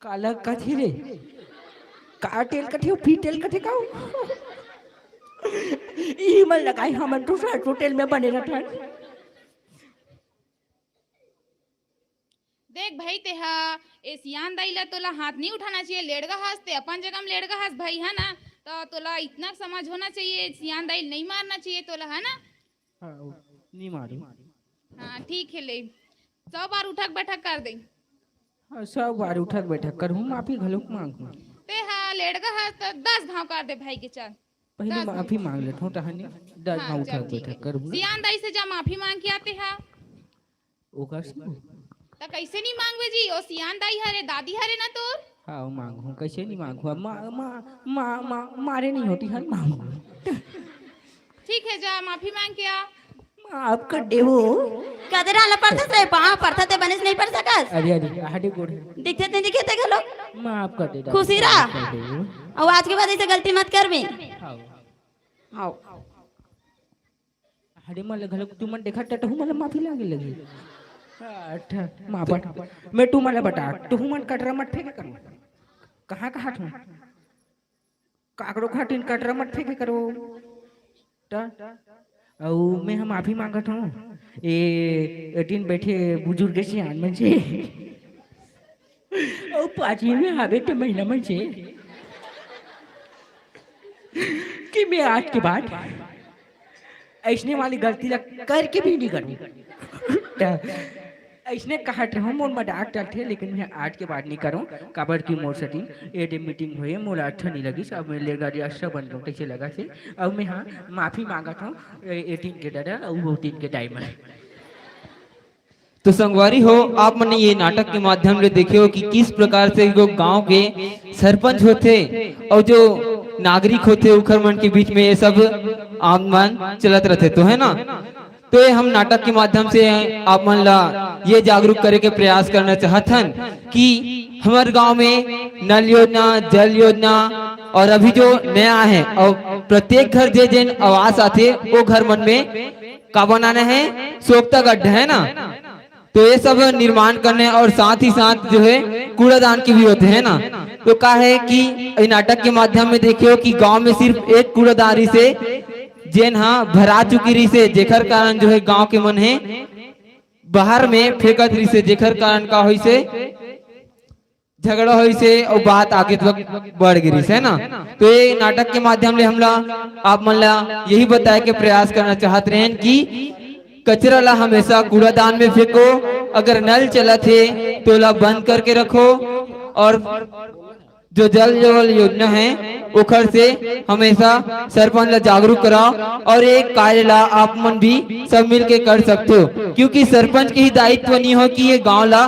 काला कथे रे? का टेल कथे, फीटेल कथे का? ई मन लगाए हमन तो फ्लैट होटल में बने रहथन। देख भाई, तेहा ए सियान दाई ला तोला हाथ नहीं उठाना चाहिए। लेड़गा हस ते अपन जगह में लेड़गा हस भाई, है ना? तो तोला इतना समझ होना चाहिए, सियान दाई नहीं मारना चाहिए तोला, है ना? हाँ, नहीं मारू। हाँ, ठीक है, ले सौ बार उठक बैठक कर दे। हाँ, सौ बार उठक बैठक करहूँ, माफी घलोक मांगहूँ। तेहा लेड़गा हस तो दस घाव कर दे भाई के, चल। पहले दस घाव। माफी मांग लेथों, तहन दस हाँ, घाव चल, उठक ठीक बैठक है। करहूँ ना। सियान दाई से जा माफी मांग के आते हा। ओकर से? त कैसे नहीं मांगबे जी? ओ सियान दाई हरे, दादी हरे ना तोर। हाँ, वो मांगहूँ, कैसे नहीं मांगहूँ? अब मा-, मा-, मा-, मा-, मारे नहीं होती हन, मांगहूँ। ठीक है, जा माफी मांग के आ। माफ कर दे वो। कदे डालना पड़ता से पाँव पड़ता ते बने से नहीं पड़ सकस। अरे, अरे, हटे गोड़। दिखते नहीं दिखते घलो। माफ कर दे, खुशी रहा। माफ कर दे वो। अउ आज के बाद ऐसे गलती मत करबे। हाँ। हाँ। हरे मन ल घलोक तुमन देखा, टटहू मन ल माफी लागे लगी। अच्छा, माफ बट-, मैं तुमन ल बता, तुहू मन कटरा मत फेंके करो। कहाँ कहा तुम? काकरो खाटिन कटरा मत फेंके करो। त, अउ मैं ह माफी मांगत हूँ। ए, एटिन बैठे बुजुर्ग सियान मन से। अउ पाँचवीं में आवे त महिला मन से। कि मैं आज के बाद अइसने वाली गलती ला करके भी नहीं करूँ। त अइसने कहत रहूँ, मोर मजाक चलथे, लेकिन मैं आज के बाद नहीं करूँ, काबर कि मोर सेती ए दे मीटिंग होए, मोला अच्छा नहीं लगिस। अब मैं लेड़गा अच्छा बन गऊँ, तइसे लगथे। अब मैं, हाँ, माफी मांगत हूँ, ए, एटिन के दादा, अउ ओटिन के दाई मन। तो संगवारी हो, आप मन ये नाटक के माध्यम ले देखे हो कि किस प्रकार से जो गांव के सरपंच होथे और जो नागरिक होथे, उखर मन के बीच में ये सब आम मन चलत रहथे, तो है ना? तो ये हम नाटक के माध्यम से आप मन ला ये जागरूक करे के प्रयास करना चाहत हन कि हमर गांव में नल योजना, जल योजना और अभी जो नया है और प्रत्येक घर जे जेन आवास आथे, वो घर मन में का बनाना है? सोख्ता गड्ढा, है ना? तो ये सब निर्माण करने और साथ ही साथ जो है कूड़ादान की भी होते हैं ना। तो का है कि ये नाटक के माध्यम में देखियो कि गांव में सिर्फ एक कूड़ादान रिसे, जेन हा भरा चुकी रिसे, जेकर कारण जो है गांव के मन है बाहर में फेंकत रहिसे, जेकर कारण का होइसे, झगड़ा होइसे अउ बात आगे तक बढ़ गे रहिसे, है ना। तो ये नाटक के माध्यम ले हमला, आप मन ला यही बताए के प्रयास करना चाहत रहेन कि कचरा ला हमेशा कूड़ादान में फेंको, अगर नल चलत हे तो ओला बंद करके रखो, और जो जल जल योजना है, ओखर से हमेशा सरपंच ला जागरूक कराओ, और एक कार्य ला आप मन भी सब मिल के कर सकते हो, क्योंकि सरपंच के ही दायित्व नहीं हो कि ये गांव ला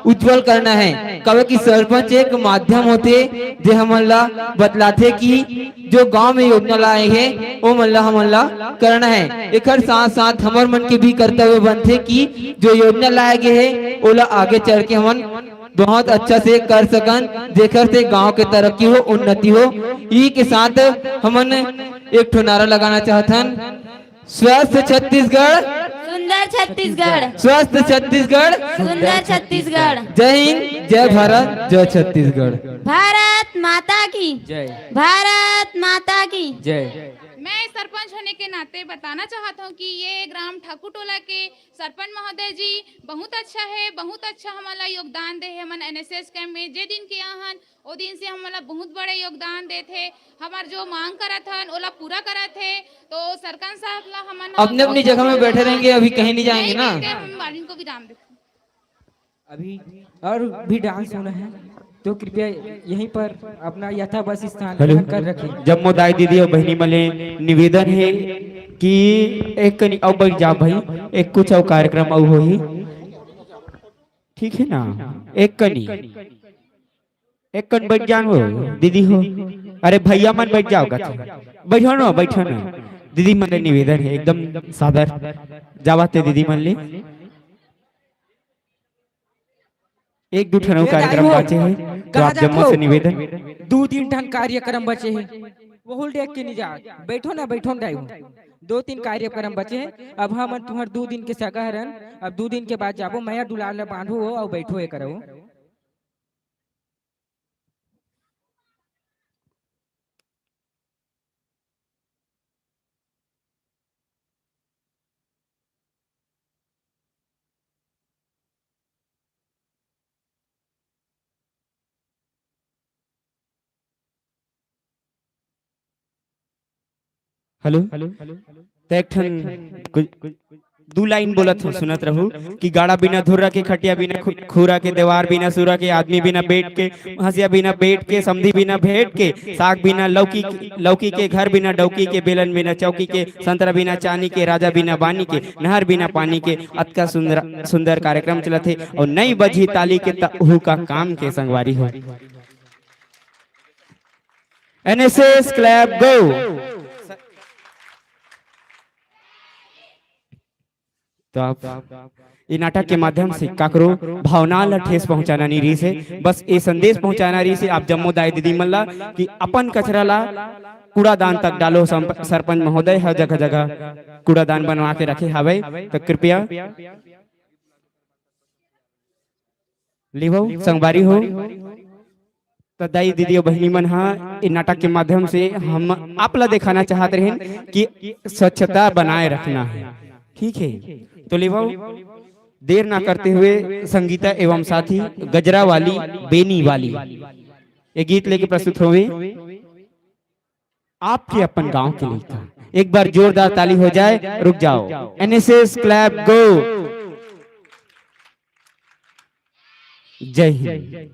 उज्जवल करना है, काबर कि सरपंच एक माध्यम होथे, जे हमन ला बतलाथे कि जो गांव में योजना लाए हे, ओ मन ला हमन ला करना है। एकर साथ साथ हमर मन के भी कर्तव्य बनथे कि जो योजना लाए गे हे, ओला आगे चल के हमन बहुत अच्छा से कर सकन, जेकर से गांव के तरक्की हो, उन्नति हो। ई के साथ हमन एक ठो नारा लगाना चाहथन, स्वस्थ छत्तीसगढ़, सुंदर छत्तीसगढ़। स्वस्थ छत्तीसगढ़। सुंदर छत्तीसगढ़। जय हिंद, जय भारत, जय छत्तीसगढ़। भारत माता की जय। भारत माता की जय। मैं सरपंच होने के नाते बताना चाहता हूँ कि ये ग्राम ठाकुर टोला के सरपंच महोदय जी बहुत अच्छा है, बहुत अच्छा हमन ला योगदान दे हे। हमन एनएसएस कैंप में जे दिन के आहन, ओ दिन से हमन ला बहुत बड़े योगदान देत हे। हमर जो मांग करत हन, ओला पूरा करत हे। तो सरपंच साहब ला हमन अपने अपनी जगह में बैठे रहेंगे, अभी कहीं नहीं जाएंगे नहीं ना। कहीं हम वालिन को विराम देते। अभी और भी डांस होना है, तो कृपया यहीं पर अपना यथावत स्थान हेलो। ग्रहण कर रखें। जम्मो दाई दीदी और बहिनी मन ले निवेदन है कि एक कनी अउ बैठ जाओ भाई, एक कुछ अउ कार्यक्रम अउ होही, ठीक है ना? एक कनी, एक कन बैठ जान हो दीदी हो, अरे भैया मन बैठ जाओ कथे, बैठो ना, बैठो ना। दीदी मन ले निवेदन है एकदम सादर, जावा ते दीदी मन ले। एक दू ठन अउ ए कार्यक्रम दाई हो, बाचे हे, तो कहाँ आप जम्मो जात से हो? निवेदन। दू तीन ठन कार्यक्रम बचे हे, वहू ल देख के नहीं जा। बैठो ना, बैठो ना दाई हो। दो तीन कार्यक्रम बचे हे, अब हमन तुहर दू दिन के सगा हरन, अब दू दिन के बाद जाबो। मया दुलार ल बांधो हो अउ बैठो ए करो। हेलो, त एक ठन कुछ दू लाइन बोलत हूँ, सुनत रहू कि गाड़ा बिना धुर्रा के, खटिया बिना खु-, खुरा के, देवार बिना सुरा के, आदमी बिना बेट के, हंसिया बिना बेट के, समधी बिना भेंट के, साग बिना लौकी, लौकी के, घर बिना डौकी के, बेलन बिना चौकी के, संतरा बिना चानी के, राजा बिना बानी के, नहर बिना पानी के, अतका सुंदर, सुंदर कार्यक्रम चलत हे और नई बजी ताली के त उहू का काम के संगवारी हो। NSS club go. तो आप ये नाटक के माध्यम से काकरो भावना ला ठेस पहुंचाना नहीं रहिस हे, बस ये संदेश पहुंचाना रहिस हे आप जम्मो दाई दीदी मन ला कि अपन कचरा ला कूड़ादान तक डालो। संप-, सरपंच महोदय हर जगह जगह कूड़ादान बनवा के रखे हावय, तो कृपया लेवो संगवारी हो। त दाई दीदी अउ बहिनी मन ह ए नाटक के माध्यम से हम आप ला देखाना चाहत रहेन कि स्वच्छता बनाए रखना है, ठीक है। तो लेवो, देर ना करते हुए संगीता एवं साथी गजरा वाली, बेनी वाली ये गीत लेके प्रस्तुत होवे। आपके अपन गांव के लइका, एक बार जोरदार ताली हो जाए। रुक जाओ, एनएसएस क्लब गो। जय हिंद।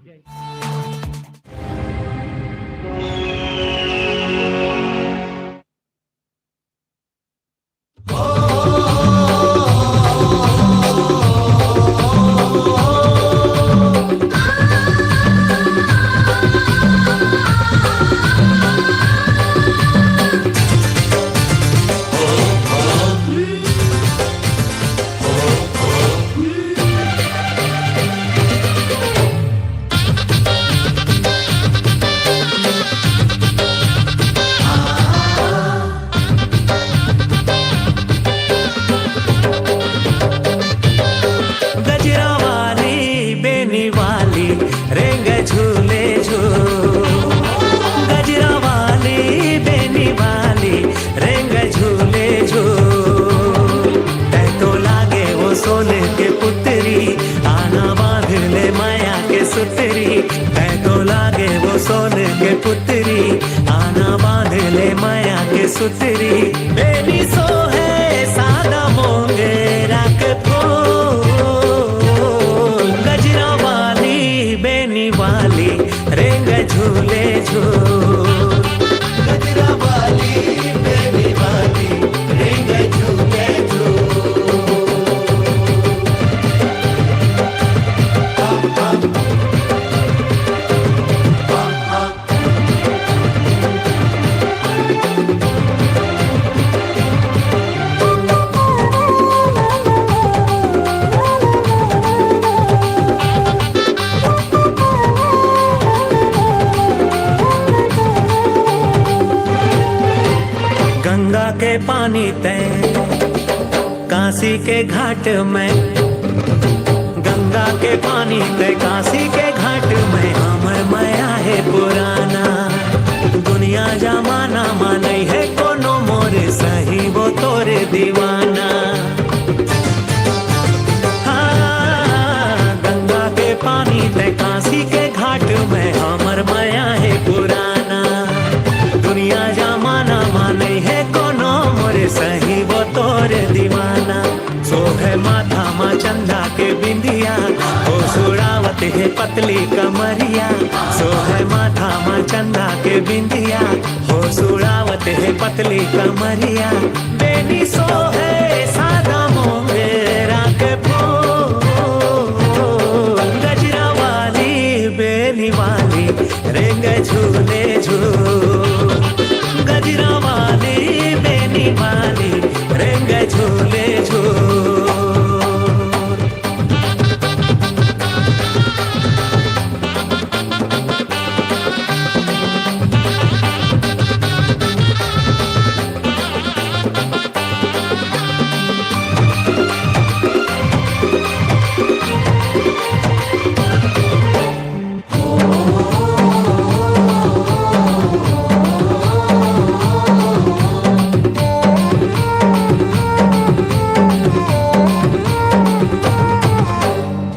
सुतरी बेनी सोहे सादा मोंगरा के फूल। गजरा वाली बेनी वाली रेंग झूले झूल। गजरा वाली बेनी वाली रेंग झूले झूल। गंगा के पानी तैं काशी के घाट में, गंगा के पानी तैं काशी के घाट में, हमर मया हे पुराना। दुनिया जमाना मा नइ हे कोनो मोर सही वो तोर दीवाना। हाँ, गंगा के पानी तैं काशी के घाट में, हमर मया हे पुराना। दुनिया जमाना मा नइ हे कोनो मोर सही वो तोर दीवाना। सोहे माथा मा चंदा के बिंदिया, होस उड़ावत हे पतली कमरिया। सोहे माथा मा चंदा के बिंदिया, होस उड़ावत हे पतली कमरिया। बेनी सोहे सादा मोंगरा के फूल। गजरा वाली बेनी वाली रेंग झूले झूल। गजरा वाली बेनी वाली रेंग झूले झूल।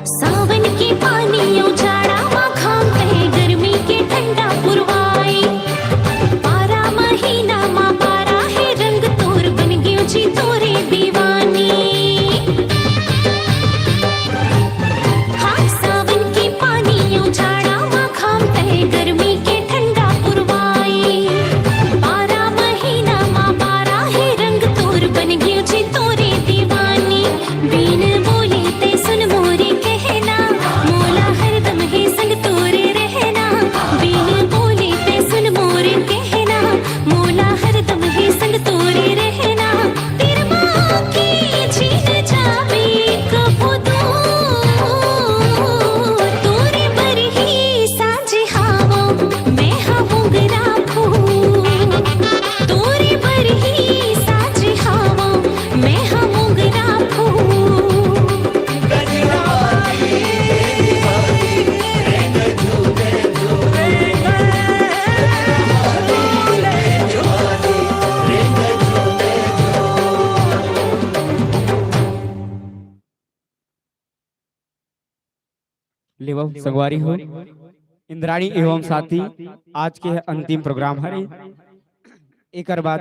सावन के पानी अउ जाड़ा मा घाम तैं, गर्मी के ठंडा पुरवाई। बारह महीना मा बारह हे रंग तोर, बन गेंव जी तोरे दीवानी। हाँ, सावन के पानी अउ जाड़ा मा घाम तैं, गर्मी के ठंडा पुरवाई। बारह महीना मा बारह हे रंग तोर, बन गेंव जी तोरे दीवानी। बिन बोले तैं सुन मोरे कहना, मोला हरदम हे संग तोरे रहना। बिन बोले तैं सुन मोरे कहना, मोला हरदम हे संग तोरे रहना। तेरे माँ के छीन जावे कभू दूर, तोरे बर ही साजे हावों मैं हा मोंगरा फूल। तोरे बर ही साजे हावों मैं हा मोंगरा फूल। लेवव संगवारी हो, इंद्राणी एवं साथी, आज के अंतिम प्रोग्राम हरे। एकर बाद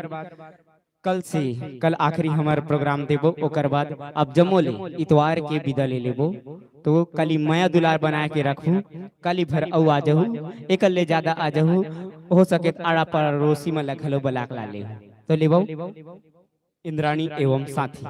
कल से, कल आखिरी हमर प्रोग्राम देबो, ओकर बाद अब जम्मो ले इतवार के विदा ले लेबो। तो कली मया दुलार बनाए के रखहू, कली भर अउ आ जहू, एकर ले ज्यादा आ जहू, हो सके त आड़ा पड़ोसी मन ला घलो बलाक ला लेहू। तो लेवव इंद्राणी एवं साथी।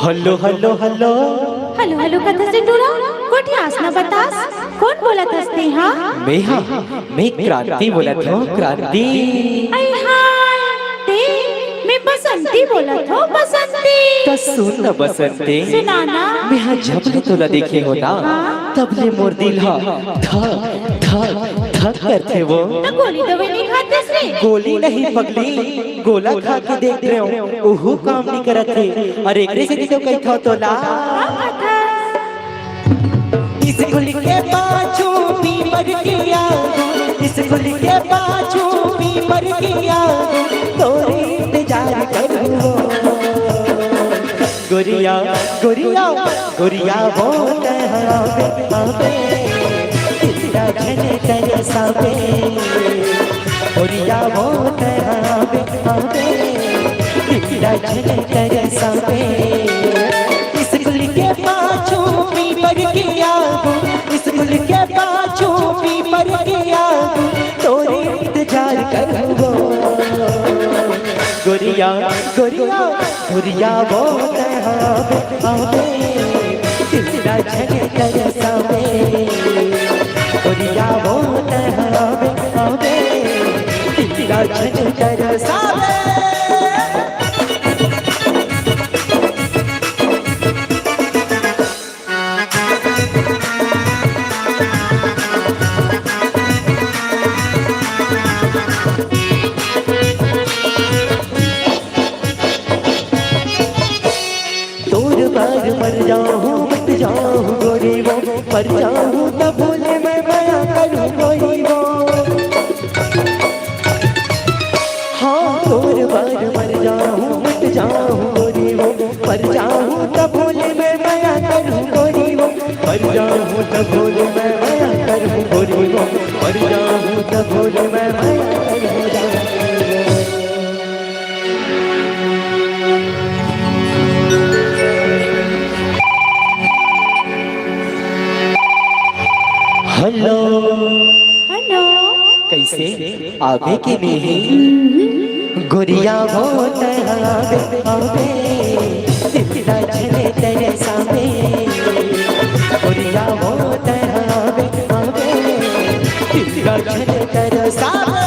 Hello, hello, hello. Hello, hello, कथा से टूरा, कोठी आसना बतास, कोन बोलत हस तेहा? मैं हा, मैं क्रांति बोलत हूँ, क्रांति। अई हाय, ते, मैं बसंती बोलत हूँ, बसंती। त सुन न बसंती, सुना ना। मैं हा जब ले तोला देखे हो ना, हाँ। तब ले मोर दिल हा धक, धक, धक करथे वो। त गोली दवाई नहीं खाते से? गोली नहीं पगली, गोला खा के देख रहे हो, ओहू काम नहीं करत हे। अरे एकरे सेती तो कहिथव तोला। स्कूल के पाछू पीपर के आगू, स्कूल के पाछू पीपर के आगू, तोरे इंतजार करूँ। गोरिया, गोरिया, गोरिया वो तैं आबे, आबे, तेरा झन तरसाबे। गोरिया वो तैं आबे, आबे, तेरा झन तरसाबे। स्कूल के पाछू पीपर के आगू, स्कूल के पाछू पीपर के आगू, तोरे इंतजार करबो। गोरिया, गोरिया, गोरिया वो तैं आबे, आबे, तेरा झन तरसाबे। गोरिया वो तैं आबे, आबे, तेरा झन तरसाबे। तोर बर मर जाहूँ, मिट जाहूँ गोरी वो, मर जाहूँ तब भोले मैं मया करूँ गोरी वो। हाँ, तोर बर मर जाहूँ, मिट जाहूँ गोरी वो, मर जाहूँ तब भोले मैं मया करूँ गोरी वो, मर जाहूँ तब भोले मैं मया करूँ गोरी वो, मर जाहूँ तब भोले मैं मया करूँ गोरी वो। हेलो। हेलो। कइसे? आबे के नहीं? गोरिया वो तैं आबे, आबे, तेरा झन तरसाबे। गोरिया वो तैं आबे, आबे, तेरा झन तरसाबे।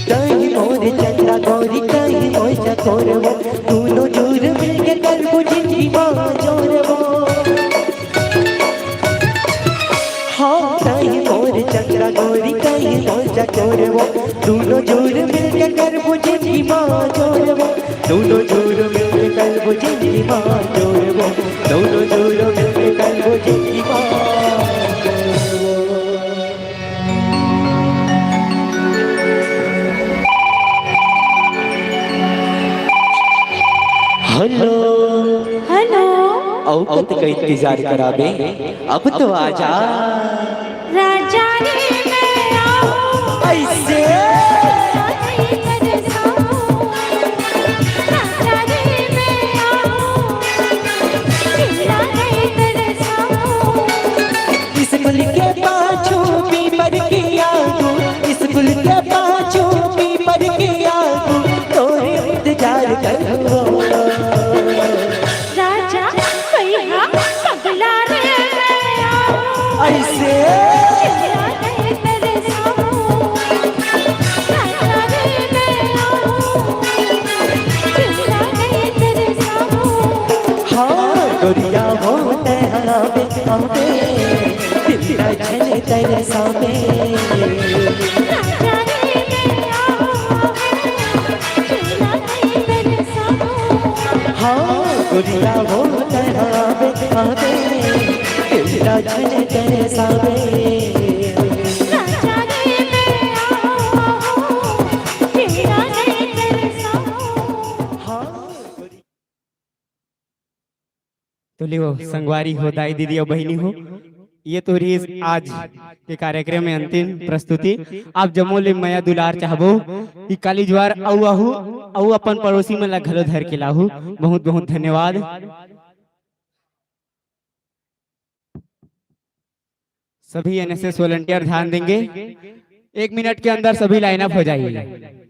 तहीं मोर चंदा गोरी, तहीं मोर चकोर वो, दूनों जुर मिलके करबो जिंदगी मा जोर वो। हाँ, तहीं मोर चंदा गोरी, तहीं मोर चकोर वो, दूनों जुर मिलके करबो जिंदगी मा जोर वो, दूनों जुर मिलके करबो जिंदगी मा जोर वो, दूनों जुर मिलके करबो जिंदगी मा जोर वो। हेलो। हेलो। अउ कतका इंतजार कराबे, अब तो आजा। राजा रे मैं आऊँ। अइसे। राजा रे मैं आऊँ। स्कूल के पाछू पीपर के आगू, स्कूल के पाछू पीपर के आगू, तोर इंतजार करबो। राजा, कइहाँ पगला रे मैं आऊँ। अइसे। चिल्ला दे तेरे सामू। राजा रे मैं आऊँ। चिल्ला दे तेरे सामू। हाँ, गोरिया वो तैं आबे, आबे, तेरा झन तरसाबे। हाँ, गोरिया वो तैं आबे, आबे, तेरा झन तरसाबे। हाँ, तो लियो, संगवारी हो, दाई दीदी अउ बहिनी हो, ये तो रहिस आज के कार्यक्रम में अंतिम प्रस्तुति। आप जम्मो ले मया दुलार चाहबो कि काली जुवार अउ आहू, अउ अपन पड़ोसी मन ला घलो धर के लाहू। बहुत बहुत धन्यवाद। सभी एनएसएस वॉलंटियर ध्यान देंगे, एक मिनट के अंदर सभी लाइनअप हो जाइए।